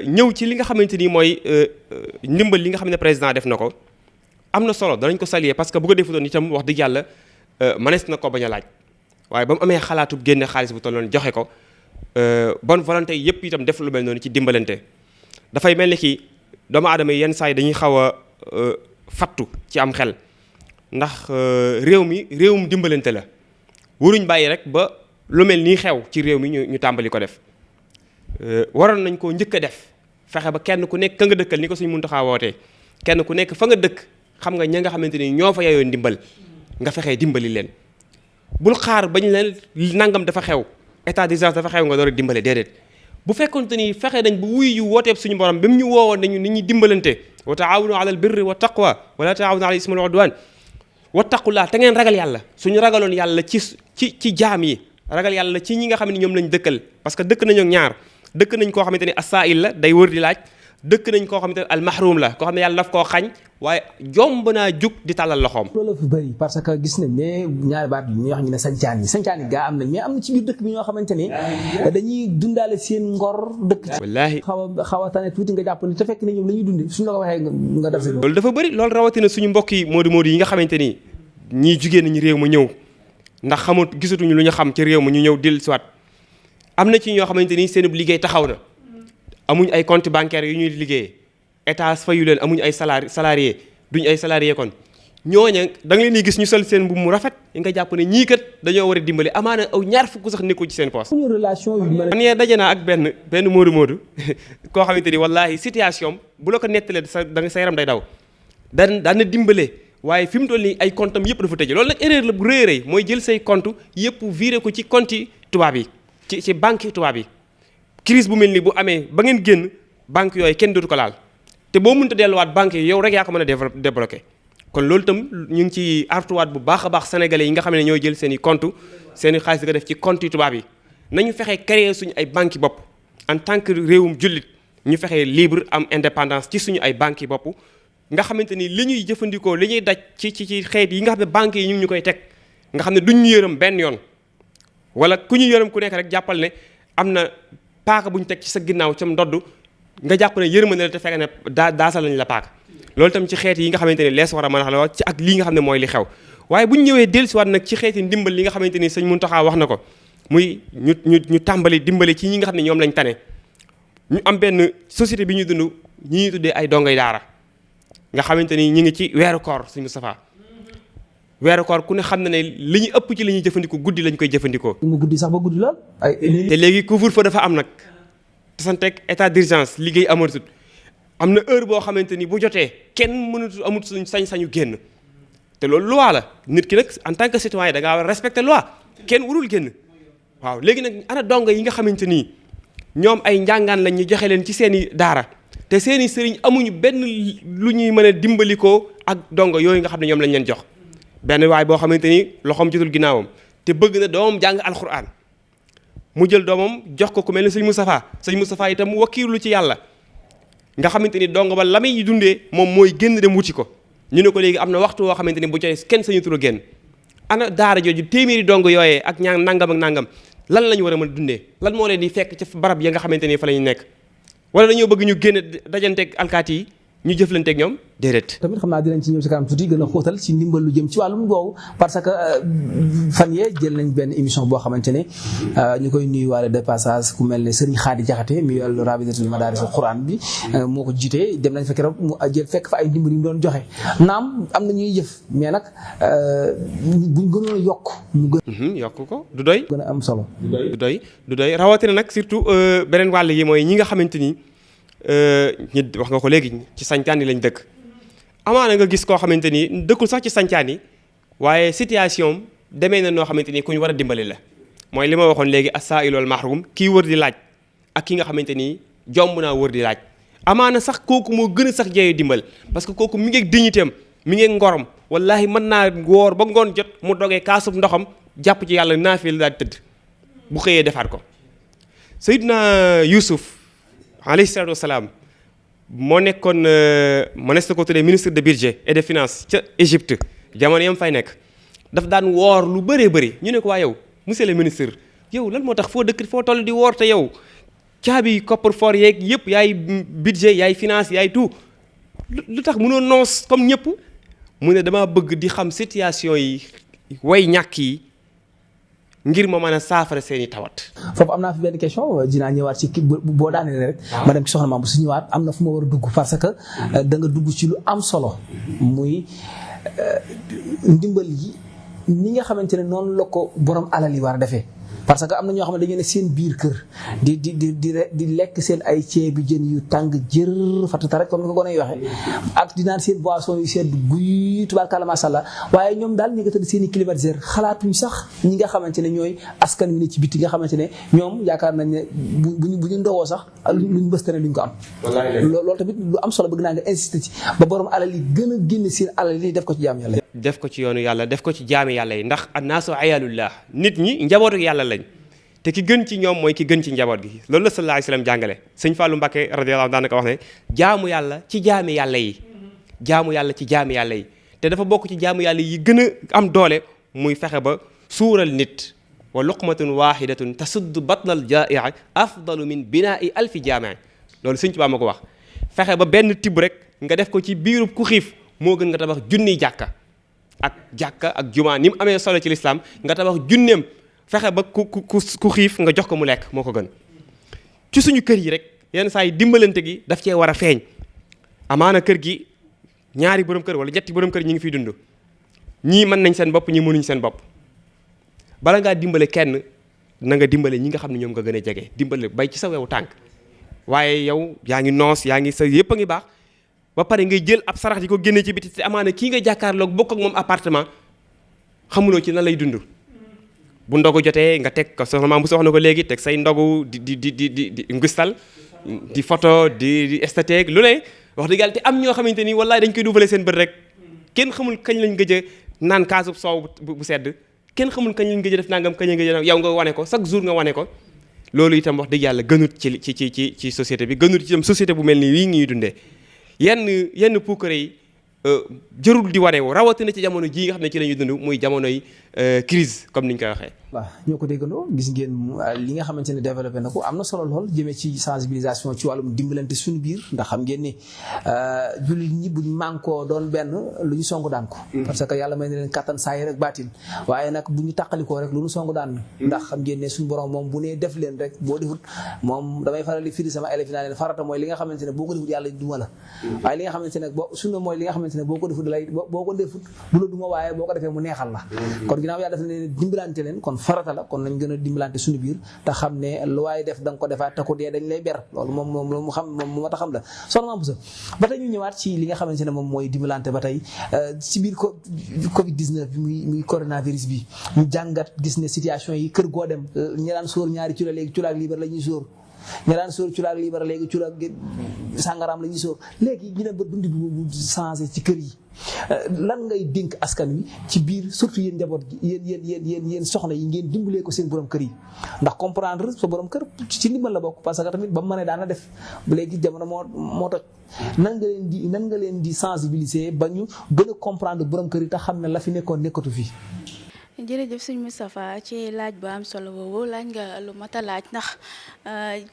ñëw ci li nga xamante ni mooy ndimbal li nga xam ne président def na ko am na solo danañ ko saluer parce que bu ko defutoon itam wax dëgg yàlla mënees na ko bañ a laaj waaye ba mu amee xalaatu génne xaalis bu toll noonu joxe ko bonne volonté yëpp itam def lu mel noonu ci dimbalante dafay mel ni ki doomu aadama yi yenn saa yi dañuy xaw a fattu ci am xel ndax réewum dimbalante la waruñ bàyyi rek ba lu mel nii xew ci réew mi ñu tàmbali ko def waroon nañ koo njëkk a def fexe ba kenn ku nekk ka nga dëkkal ni ko Sëñ Muntaxa wootee kenn ku nekk fa nga dëkk xam nga ña nga xamante ni ñoo fa yayoo ndimbal nga fexee dimbali leen bul xaar bañ leen nangam dafa xew état d'urgence dafa xew nga door a dimbale déedéet bu fekkonte ni fexe nañ bu wuy yu wooteeb suñu borom ba mu ñu woowoon nañu nit ñi dimbalante wa taawunu ala al birri wa taqwa wala taawunu ala ismi wal udwan wattaqullah te ngeen ragal yàlla suñu ragaloon yàlla ci jaam yi ragal yàlla ci ñi nga xam ne ñoom lañ dëkkal parce que dëkk nañu ak ñaar dëkk nañ koo xamante ni as-sa'il la day wër di laaj dëkk nañ koo xamante ne al mahrum la koo xam ne yàlla daf koo xañ waaye jomb naa jug di tàllal loxoom.
loolu la fi bëri parce que gis nañ ne ñaari baat yi ñuy wax ñu ne sancaan yi gaa am nañ mais am na ci biir dëkk bi ñoo xamante ne dañuy dundaale seen ngor dëkk.
wallaahi
xaw a tane tuuti nga jàpp ni te fekk ne ñoom la ñuy dundee suñu la ko waxee nga def si.
loolu dafa bëri loolu rawatina suñu mbokk yi moodu yi nga xamante ni ñii jugee nañu réew ma ñëw ndax gisatuñu lu ñu xam ci réew ma ñu ñëw dellu siwaat am na ci ñoo xamante ni seen liggéey taxaw na amuñ ay compte bancaire yu ñuy liggéeyee état fayu leen amuñ ay salarié duñ ay salarié kon ñooña da nga leen di gis ñu sol seen mbubb mu rafet nga jàpp ne ñii kat dañoo war a dimbale amaana aw ñaar fukk sax nekkul ci seen poche.
suñu relation yu mel.
man yee daje naa ak benn moodu koo xamante ni wallaahi situation bu la ko nettalee sa yaram day daw daan na dimbale waaye fi mu toll nii ay compte am yëpp dafa tëj loolu nag erreur la bu rëy a rëy mooy jël say compte yëpp viré ko ci compte tubaab yi ci banque tubaab yi. crise bu mel ni bu amee ba ngeen génn banque yooyu kenn dootu ko laal te boo mënta delluwaat banque yi yow rek yaa ko mën a débloqué kon loolu itam ñu ngi ci artuwaat bu baax a baax sénégalais yi nga xam ne ñoo jël seen i compte seen i xaalis di ko def ci compte yu tubaab yi nañu fexe créer suñu ay banques yi bopp en tant que réewum jullit ñu fexe libre am indépendance ci suñu ay banques yi bopp nga xamante ni li ñuy jëfandikoo li ñuy daj ci xeet yi nga xam ne banques yi ñu ngi ñu koy teg nga xam ne duñ ñu yërëm benn yoon wala ku ñu yërëm ku nekk rek jàppal ne am na paaka bu ñu teg ci sa ginnaaw cam ndodd nga jàpp ne yërmande la te fekk ne daasal lañ la paaka loolu tam ci xeet yi nga xamante ne lees war a mën a xala ci ak lii nga xam ne mooy li xew waaye bu ñu ñëwee dellusiwaat nag ci xeeti ndimbal li nga xamante ni sëñ Muntaxa wax na ko muy ñu tàmbali dimbali ci ñi nga xam ne ñoom lañ tane ñu am benn société bi ñu dund ñi ñuy tuddee ay dongay daara nga xamante ni ñi ngi ci weeru koor sëñ Moustapha weeru koor ku ne xam na ne li ñu ëpp ci li ñuy jëfandikoo guddi lañ koy jëfandikoo.
mu guddi sax ba guddi lool.
te léegi couvre-feu dafa am nag te santeeg état d'urgence liggéey amatut am na heure boo xamante ni bu jotee kenn mënatu amut suñ sañ-sañu génn te loolu loi la nit ki nag en tant que citoyen da ngaa war a respecter loi kenn warul génn waaw léegi nag ana dongo yi nga xamante ni ñoom ay njàngaan lañ ñu joxe leen ci seen i daara te seen i sëriñ amuñu benn lu ñuy mën a dimbalikoo ak dongo yooyu nga xam ne ñoom lañ leen jox. benn waay boo xamante ni loxoom jotul ginnaawam te bëgg na doomam jàng alxuraan mu jël doomam jox ko ku mel ne sëñ Moustapha itam mu wakkiirlu ci yàlla nga xamante ni dongo ba la muy dundee moom mooy génn dem wuti ko ñu ne ko léegi am na waxtu woo xamante ni bu jotee kenn sañu tura génn ana daara jooju téeméeri dongo yooyee ak ñaan nangam ak nangam lan la ñu war a mën a dundee lan moo leen di fekk ca barab ya nga xamante ni fa la ñu nekk wala dañoo bëgg ñu génn dajanteeg alkaati yi ñu jëflanteeg ñoom déedéet.
tamit xam naa dinañ ci ñëw ci kanam tuuti gën a xóotal ci ndimbal lu jëm ci wàllum googu parce que fan yee jël nañ benn émission boo xamante ne ñu koy nuyuwaale de passage ku mel ne Serigne Khady Diakhaté mi yor Rabitatul Madarisul Quran bi moo ko jiitee dem nañ fa keroog mu jël fekk fa ay ndimbal yu mu doon joxe naam am na ñuy jëf mais nag buñ gënoon a yokk mu gën.
yokk ko du doy.
gën a am solo.
du doy rawatina nag surtout beneen wàll yi mooy ñi nga xamante ni. ñi wax nga ko léegi ci sancaan yi lañ dëkk amaana nga gis koo xamante ni dëkkul sax ci sancaan yi waaye situation demee na noo xamante ni ku ñu war a dimbali la mooy li ma waxoon léegi as-sa'il wal mahrum kii wër di laaj ak ki nga xamante ni jomb naa wër di laaj amaana sax kooku moo gën a sax jeeyu dimbal parce que kooku mi ngi ak dignité am mi ngi ak ngorom wallahi mën naa woor ba ngoon jot mu dogee kaasub ndoxam jàpp ci yàlla naafil daal tëdd bu xëyee defaat ko Seydina Youssouf alayhi salaatu wasalaam moo nekkoon mënees na ko tuddee ministre de budget et de finance ca Égypte jamono yam fay nekk daf daan woor lu bëree bëri ñu ne ko waa yow monsieur le ministre yow lan moo tax foo dëkk foo toll di woor te yow caabi coffre-fort yeeg yëpp yaay budget yaay finance yaay tout lu tax mënoo noos comme ñëpp mu ne damaa bëgg di xam situation yi way ñàkk yi ngir ma mën a saafara seeni tawat.
foofu am naa fi benn question dinaa ñëwaat ci kii boo daanee rek ma dem ci soxna maam bu su ñëwaat am na fu ma war a dugg parce que da nga dugg ci lu am solo muy ndimbal yi ni nga xamante ne noonu la ko borom alal yi war a defee. parce que am na ñoo xam ne dañu ne seen biir kër di lekk seen ay ceebi jën yu tàng jër fatata rek comme ni ko gone yi waxee ak di naan seen boisson yu sedd guy tubaarkàlla masha Allah waaye ñoom daal ñi nga tëdd seen i climatiseur xalaatuñ sax ñi nga xamante ne ñooy askan wi ne ci biti nga xamante ne ñoom yaakaar nañ ne bu ñu ndowoo sax luñ bëstane luñ ko am loolu tamit lu am solo bëgg naa nga insister ci ba borom alal yi gën a génne seen alal yi def ko ci jaam yàlla
def ko ci yoonu yàlla def ko ci jaami yàlla yi ndax annaasu ayalullah nit ñi njabootu yàlla lañ te ki gën ci ñoom mooy ki gën ci njaboot gi loolu la sallallahu alayhi wasallam jàngale sëñ Fallou Mbacké radiyallahu daanaka wax ne jaamu yàlla ci jaami yàlla yi jaamu yàlla ci jaami yàlla yi te dafa bokk ci jaamu yàlla yi gën a am doole muy fexe ba suural nit wa luqmatun wahidatun tasuddu batnal jaa'i afdalu min binaa'i alfi jaami' loolu sëñ Tuubaa ma ko wax fexe ba benn tibb rek nga def ko ci biirub ku xiif moo gën nga tabax junniy jàkka ak jumaa ni mu amee solo ci lislaam nga tabax junneem fexe ba ku xiif nga jox ko mu lekk moo ko gën ci suñu kër yi rek yenn saa yi dimbalante gi daf cee war a feeñ amaana kër gi ñaari borom kër wala ñetti borom kër ñi ngi fiy dund ñii mën nañ seen bopp ñii mënuñ seen bopp bala ngaa dimbale kenn na nga dimbale ñi nga xam ne ñoom nga gën a jege dimbale bay ci sa wewu tànk waaye yow yaa ngi noos yaa ngi sa yëpp a ngi baax ba pare ngay jël ab sarax di ko génne ci biti te amaana kii nga jàkkaarloog bokk ak moom appartement xamuloo ci nan lay dund bu ndogu jotee nga teg ko soxna maam bu wax na ko léegi teg say ndogu di ngistal di photo di esthétique lu ne wax dëgg yàlla te am ñoo xamante ni wallaay dañ koy duufale seen bët rek kenn xamul kañ lañ gëj a naan kaasub soow bu sedd kenn xamul kañ lañ gëj a def nangam kañ lañ gëj a yow nga wane ko chaque jour nga wane ko loolu itam wax dëgg yàlla gënut ci société bi gënut ci itam société bu mel ni wii ñuy dundee yenn puukare yi jërul di wane woo rawatina ci jamono jii nga xam ne ci la ñuy dund muy jamonoy crise comme ni ñu koy waxee.
waaw ñoo ko déggandoo gis ngeen li nga xamante ne développé na ko am na solo lool jëmee ci sensibilisation ci wàllum dimbalante suñu biir ndax xam ngeen ni jullit ñi buñ mànkoo doon benn lu ñu song daan ko. parce que yàlla may na leen kattan saa yi rek baatin waaye nag bu ñu tàqalikoo rek lu ñu song daan ndax xam ngeen ne suñu borom moom bu nee def leen rek boo defut moom damay faral di firi sama élèves naa leen farata mooy li nga xamante ne boo ko defut yàlla duma la waaye li nga xamante ne sunna mooy li nga xamante ne boo ko defut bu la duma waaye boo ko defee mu neexal la kon ginnaaw yàlla def ne dimbalante leen kon farata la kon nañ gën a dimbalante suñu biir te xam ne lu waaye def da nga ko defaat te ko dee dañ lay ber loolu moom mu xam moom mu ma ta xam la soxna Mame Bousso ba tey ñu ñëwaat ci li nga xamante ne moom mooy dimbalante ba tey ci biir Covid 19 bi muy coronavirus bi ñu jàngat gis ne situation yi kër goo dem ñi daan sóor ñaari cula léegi culaak liibar la ñuy sóor ñi daan sóor culaak liibar léegi culaak sàngaraam la ñuy sóor léegi ñu ne ba dundi bu changé ci kër yi lan ngay dénk askan wi ci biir surtout yéen njaboot gi yéen soxna yi ngeen dimbalee ko seen borom kër yi ndax comprendre sa borom kër ci ndimbal la bokk parce que tamit ba mu mënee daana def ba léegi jamono moo toj nan nga leen di sensibiliser ba ñu gën a comprendre borom kër yi te xam ne la fi nekkoon nekkatu fi.
jërëjëf sëñ Moustapha ci laaj bu am solo boobu laaj nga lu mat a laaj ndax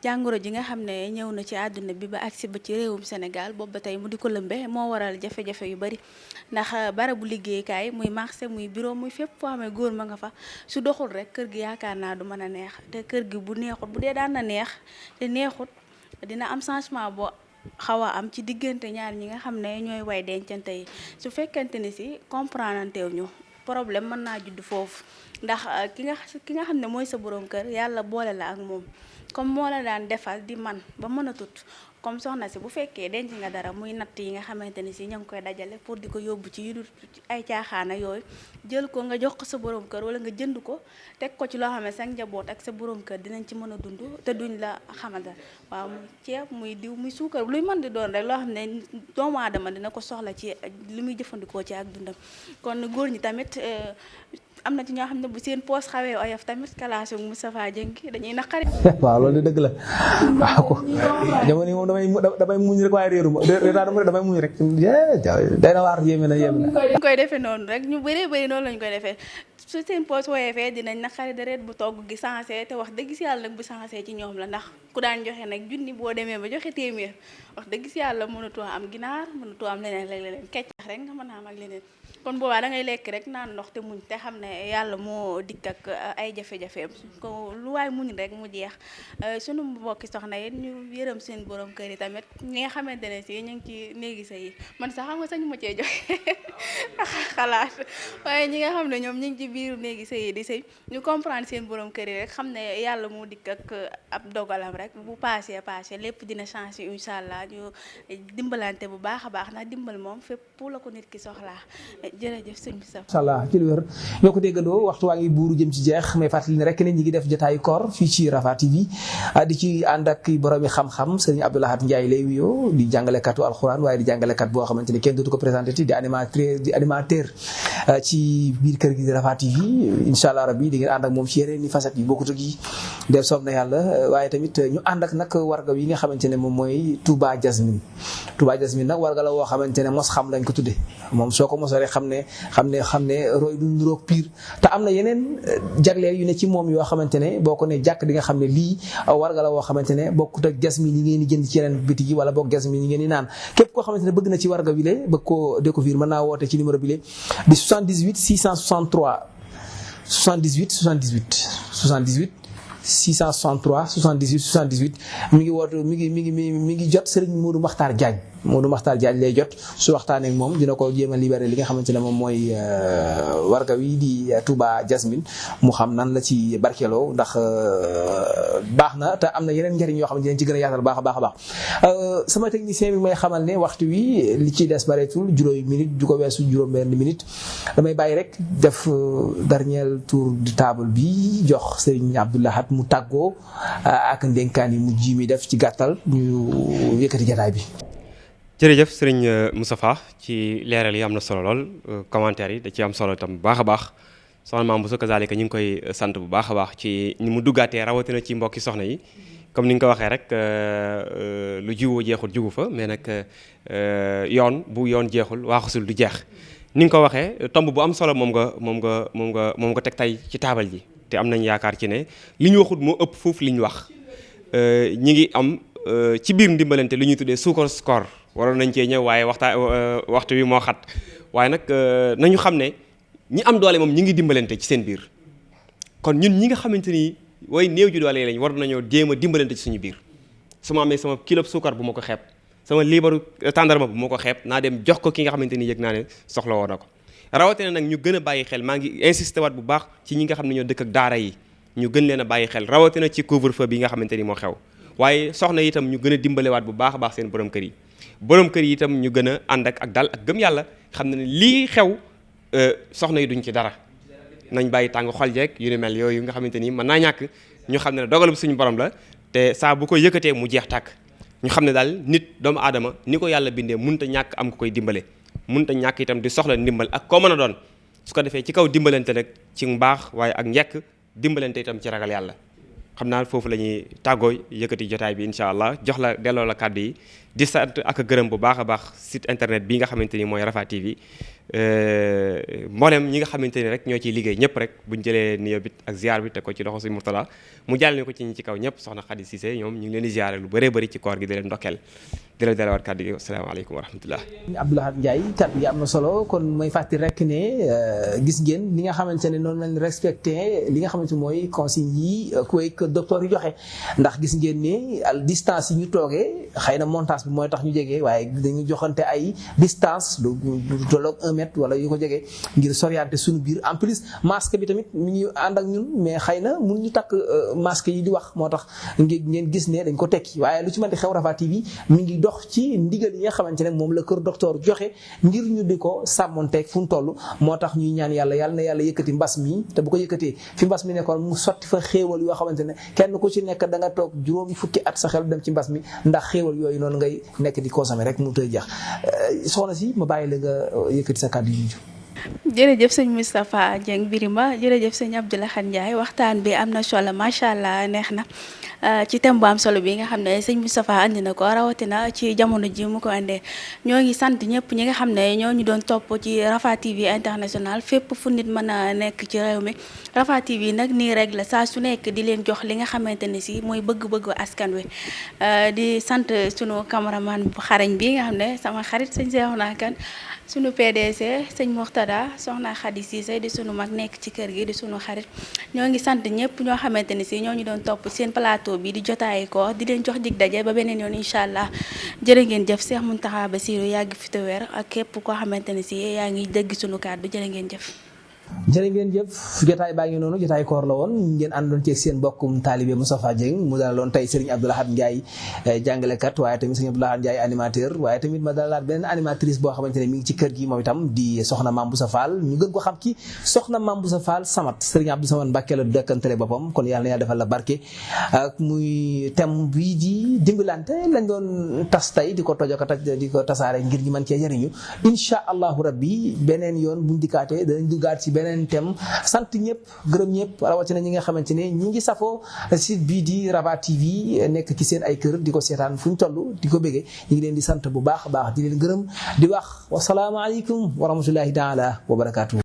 jàngoro ji nga xam ne ñëw na ci àdduna bi ba agsi ba ci réewum Sénégal boobu ba tey mu di ko lëmbe moo waral jafe-jafe yu bari ndax barabu liggéeykaay muy marché muy bureau muy fépp foo xamee góor ma nga fa su doxul rek kër gi yaakaar naa du mën a neex te kër gi bu neexut bu dee daan na neex te neexut dina am changement boo xaw a am ci diggante ñaar ñi nga xam ne ñooy way dencante yi su fekkente ni si comprendre ñu problème mën naa judd foofu ndax ki nga xam ne mooy sa borom kër yàlla boole la ak moom comme moo la daan defal di man ba mën a tut comme soxna si bu fekkee denc nga dara muy natt yi nga xamante ni si ña ngi koy dajale pour di ko yóbbu ci yu dul ay caaxaana yooyu jël ko nga jox ko sa borom kër wala nga jënd ko teg ko ci loo xam ne sa njaboot ak sa borom kër dinañ ci mën a dund te duñ la xamal waaw muy ceeb muy diw muy suukar luy mën di doon rek loo xam ne doomu aadama dina ko soxla ci li muy jëfandikoo ci ak dundam kon góor ñi tamit am na ci ñoo xam ne bu seen poos xawee oyof tamit kalaasu Moustapha Dieng dañuy naqari.
waaw loolu de dëgg la waaw ko jamono yi moom damay muñ rek waaye réeru ma damay muñ rek day na waar yéeme na.
ñu koy defee noonu rek ñu bëree bëri noonu lañu koy defee su seen poos woyefee dinañ naqari deret bu togg gi sensé te wax dëgg si yàlla nag bu sensé ci ñoom la ndax ku daan joxe nag junni boo demee ba joxe téeméer wax dëgg si yàlla mënatoo am ginaar mënatoo am leneen keccax rek nga mën a am ak leneen kon boobaa da ngay lekk rek naan ndox te muñ te xam ne yàlla moo dikk ak ay jafe-jafeem ko lu waay muñ rek mu jeex sunu mbokki soxna yi ñu yërëm seen borom kër yi tamit ñi nga xamante ne si ñu ngi ci néegi sa yi man sax xam nga sañu ma cee joxe xalaat waaye ñi nga xam ne ñoom ñu ngi ci biiru néegi sa yi di sëy ñu comprendre seen borom kër yi rek xam ne yàlla moo dikk ak ab dogalam rek bu passé lépp dina changer incha allah ñu dimbalante bu baax a baax ndax dimbal moom fépp pour la ko nit ki soxlaa jërëjëf sëñ bi sax.
incha allah ci lu wér ñoo ko déggandoo waxtu waa ngi buuru jëm ci jeex may fàttali ne rek ne ñi ngi def jotaayu koor fii ci Rafah TV di ci ànd ak boroomi xam-xam sëriñ Abdou Lahad Ndiaye lay wuyoo di jàngalekatu alxuraan waaye di jàngalekat boo xamante ne kenn dootu ko présenté di animateur ci biir kër gi di Rafah TV incha allah rabbi di ngeen ànd ak moom ci yeneen i facettes yi bokkut ak yi def soob na yàlla waaye tamit ñu ànd ak nag warga yi nga xamante ne moom mooy Touba Jasmine nag warga la woo xamante ne mos xam lañ ko tuddee moom soo ko mosoo rek xam ne roy du niroog pire te am na yeneen jagleel yu ne ci moom yoo xamante ne boo ko ne jàkk di nga xam ne lii warga la woo xamante ne bokkut ak Jasmine yi ngeen di jënd ci yeneen bitig yi wala boog Jasmine yi ngeen di naan képp koo xamante ne bëgg na ci warga bi le bëgg koo découvrir mën naa woote ci numéro bi le di 78 663 mi ngi jot Serigne Modou Makhtar Diagne lay jot su waxtaanee ak moom dina ko jéem a libéré li nga xamante ne moom mooy warga wi di Touba Jasmine mu xam nan la ci barkeeloo ndax baax na te am na yeneen njëriñ yoo xamante ne ci gën a yaatal baax a baax sama technicien bi may xamal ne waxtu wi li ci des bareetul juróomi minute du ko weesu juróom-benn minute damay bàyyi rek def dernier tour de table bi jox Serigne Abdou Lahad mu tàggoo ak ndénkaan yi mu ji mi def ci gàttal ñu yëkkati jataay bi.
jërëjëf sëriñ Moustapha ci leeral yi am na solo lool commentaire yi da ci am solo itam bu baax a baax soxna Mame Bousso kazalika ñu ngi koy sant bu baax a baax ci ni mu duggaatee rawatina ci mbokki soxna yi comme ni nga ko waxee rek lu jiwoo jeexul jugu fa mais nag yoon bu yoon jeexul waaxusul du jeex ni nga ko waxee tomb bu am solo moom nga teg tey ci taabal ji te am nañ yaakaar ci ne li ñu waxut moo ëpp foofu li ñu wax ñi ngi am ci biir ndimbalante lu ñuy tuddee suukar score waroon nañ cee ñëw waaye waxtu wi moo xat waaye nag nañu xam ne ñi am doole moom ñi ngi dimbalante ci seen biir kon ñun ñi nga xamante ni way néew ji doole lañ war nañoo jéem a dimbalante ci suñu biir su ma amee sama kilo suukar bu ma ko xeeb sama liibaru tàndarma bu ma ko xeeb naa dem jox ko ki nga xamante ni yëg naa ne soxla woon na ko rawatina nag ñu gën a bàyyi xel maa ngi insisté waat bu baax ci ñi nga xam ne ñoo dëkk ak daara yi ñu gën leen a bàyyi xel rawatina ci couvre-feu bi nga xamante ni moo xew waaye soxna yi itam ñu gën a dimbalewaat bu baax a baax seen borom kër yi itam ñu gën a ànd ak dal ak gëm yàlla xam ne lii xew soxna yi duñ ci dara nañ bàyyi tàng xol jeeg yu ni mel yooyu nga xamante ni mën naa ñàkk ñu xam ne dogal bu suñu borom la te saa bu ko yëkkatee mu jeex tàkk ñu xam ne daal nit doomu aadama ni ko yàlla bindee mënut a ñàkk am ku koy dimbale mënut a ñàkk itam di soxla ndimbal ak koo mën a doon su ko defee ci kaw dimbalante nag ci mbaax waaye ak njekk dimbalante itam ci ragal yàlla xam naa foofu la ñuy tàggoo yëkkati jotaay bi incha allah jox la delloo la kàddu yi di sant ak gërëm bu baax a baax site internet bi nga xamante ni mooy Rafah TV mboolem ñi nga xamante ni rek ñoo ciy liggéey ñëpp rek buñ jëlee nuyoo bi ak ziar bi teg ko ci loxo suñu Murtada mu jàll ni ko ci ñi ci kaw ñëpp soxna Khady Cissé ñoom ñu ngi leen di ziare lu bëree bëri ci koor gi di leen ndokkeel di leen delloowaat kàddu gi asalaamaaleykum wa rahmatullah.
Abdou Lahad Ndiaye kàddu yi am na solo kon may fàttali rek ne gis ngeen li nga xamante ne noonu lañ respecté li nga xamante mooy consigne yi koy docteur yi joxe ndax gis ngeen ne distance yi ñu toogee xëy na montage bi mooy tax ñu jege waaye dañu joxante ay distance du tolloog 1 mètre wala yu ko jege ngir s'orienter suñu biir en plus masque bi tamit mi ngi ànd ak ñun mais xëy na mun ñu takk masque yi di wax moo tax ngeen gis ne dañ ko tekki waaye lu ci mën di xew Rafah TV mi ngi dox ci ndigal yi nga xamante ne moom la kër docteur joxe ngir ñu di ko sàmmonteeg fu mu toll moo tax ñuy ñaan yàlla na yàlla yëkkati mbas mi te bu ko yëkkatee fi mbas mi nekkoon mu sotti fa xéewal yoo xamante ne kenn ku ci nekk da nga toog juróomi fukki at sa xel dem ci mbas mi ndax xéewal yooyu noonu ngay nekk di consommer rek mu tëj jeex soxna si ma bàyyi la nga yëkkati sa kàddu yu mujj.
jërëjëf sëñ Moustapha Dieng Birima jërëjëf sëñ Abdou Lahad Ndiaye waxtaan bi am na solo macha allah neex na ci thème bu am solo bi nga xam ne sëñ Moustapha andi na ko rawatina ci jamono ji mu ko andee ñoo ngi sant ñëpp ñi nga xam ne ñoo ñu doon topp ci Rafah TV international fépp fu nit mën a nekk ci réew mi Rafah TV nag nii rek la saa su nekk di leen jox li nga xamante ne si mooy bëgg-bëggu askan wi di sant sunu cameraman bu xarañ bi nga xam ne sama xarit sëñ Cheikhouna Kane sunu PDC sëñ Murtada soxna Khady Cissé di sunu mag nekk ci kër gi di sunu xarit ñoo ngi sant ñëpp ñoo xamante ni si ñoo ñu doon topp seen plateau bi di jotaay ko di leen jox dig daje ba beneen yoon incha allah jërë ngeen jëf Cheikh Mountakha Bassirou yàgg fi te wér ak képp koo xamante ni si yaa ngi dégg sunu kàddu jërë ngeen jëf.
jërë ngeen jëf jotaay baa ngi noonu jotaay koor la woon ngeen àndoon ceeg seen bokkum taalibe Moustapha Dieng mu dalaloon tey Serigne Abdou Lahad Ndiaye jàngalekat waaye tamit Serigne Abdou Lahad Ndiaye animateur waaye tamit ma dalalaat beneen animatrice boo xamante ne mi ngi ci kër gi moom itam di soxna Mame Bousso Fall ñu gën ko xam ci soxna Mame Bousso Fall Samat Serigne Abdou Samane Mbacké la dëkkantale boppam kon yàlla na yàlla defal la barke ak muy thème bii di dimbalante lañ doon tas tey di ko tojoko taj di ko tasaare ngir ñu mën cee jëriñu incha allahu rabbi beneen yoon buñ dikkaatee danañ duggaat ci beneen beneen thème sant ñëpp gërëm ñëpp rawatina ñi nga xamante ne ñi ngi safoo site bii di Rafah TV nekk ci seen ay kër di ko seetaan fu ñu toll di ko bëggee ñu ngi leen di sant bu baax a baax di leen gërëm di wax wasalaamaaleykum wa rahmatullahi taala wa barakaatu.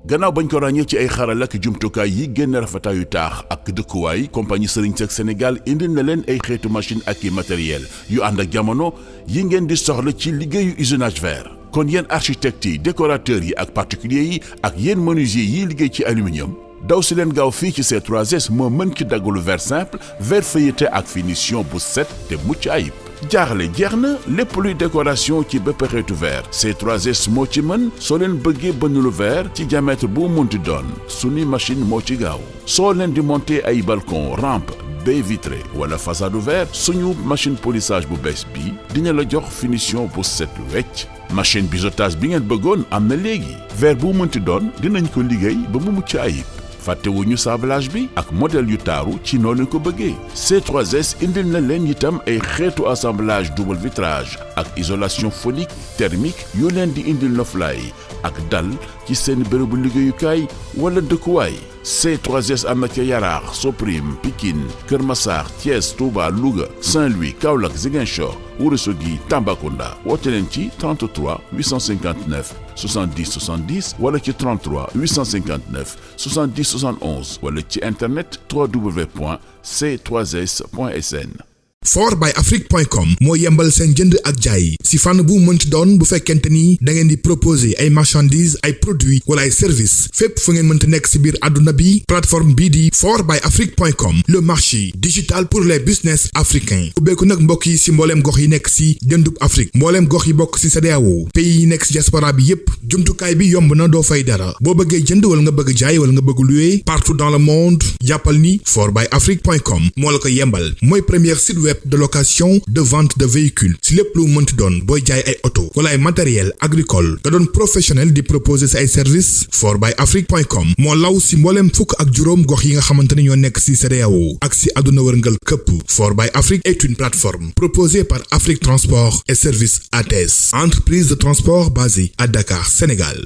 gannaaw bañ ko ràññee ci ay xaral ak jumtukaay yi génn rafetaayu taax ak dëkkuwaay compagnie Serigne Seck Sénégal indil na leen ay xeetu machine ak i matériel yu ànd ak jamono yi ngeen di soxla ci liggéeyu usinage verre. kon yéen architectes yi décorateurs yi ak particuliers yi ak yéen menuisier yiy liggéey ci aluminium daw si leen gaaw fii ci C3S moo mën ci daggalu verre simple verre feuilleté ak finition bu set te mucc ayib. jaaxle jeex na lépp luy décoration ci bépp xeetu verre C3S moo ci mën soo leen bëggee bënn lu verre ci diamètre bu munti doon suñu machine moo ci gaaw soo leen di monter ay balcon rampe baie vitrée wala façade verre suñu machine polissage bu bees bi dina la jox finition bu set wecc machine biseautage bi ngeen bëggoon am na léegi verre bu munti doon dinañ ko liggéey ba mu mucc ayib. fàttewuñu sablage bi ak modèle yu taaru ci noonu ko bëggee C3S indil na leen itam ay xeetu assemblage double vitrage ak isolation phonique thermique yu leen di indil noflaay ak dal ci seen bërëbu liggéeyukaay wala dëkkuwaay. C3S am na ca Yaraax Soprim Pikine Kër Massar Thiès Touba Louga Saint-Louis Kaolack Ziguinchor Ourossogui Tambacounda woote leen ci 33 859 70 70 wala ci 33 859 70 71 wala ci internet www.c3s.sn.
fortbyafrique.com moo yembal seen jënd ak jaay si fànn bu mënti doon bu fekkente ni da ngeen di proposer ay marchandises ay produits wala ay services fépp fu ngeen mënti nekk si biir àdduna bi plateforme bii di fortbyafrique.com le marché digital pour les business africains ubbeeku nag mbokk yi si mbooleem gox yi nekk si dëndub Afrique mbooleem gox yi bokk si CEDEAO pays yi nekk si diaspora bi yépp jumtukaay bi yomb na doo fay dara boo bëggee jënd wala nga bëgg jaay wala nga bëgg louer partout dans le monde jàppal ni fortbyafrique.com moo la ko yembal mooy première site web de location de vente de véhicules si lépp lu mënti doon booy jaay ay auto wala ay matériel agricole nga doon professionnel di proposer sa ay service fortbyafrique.com moo law si mbooleem fukk ak juróom gox yi nga xamante ne ñoo nekk si CEDEAO ak si àdduna wërngal këpp fortbyafrique est une plateforme proposée par Afrique Transport et Services ATS entreprise de transport basée à Dakar, Sénégal.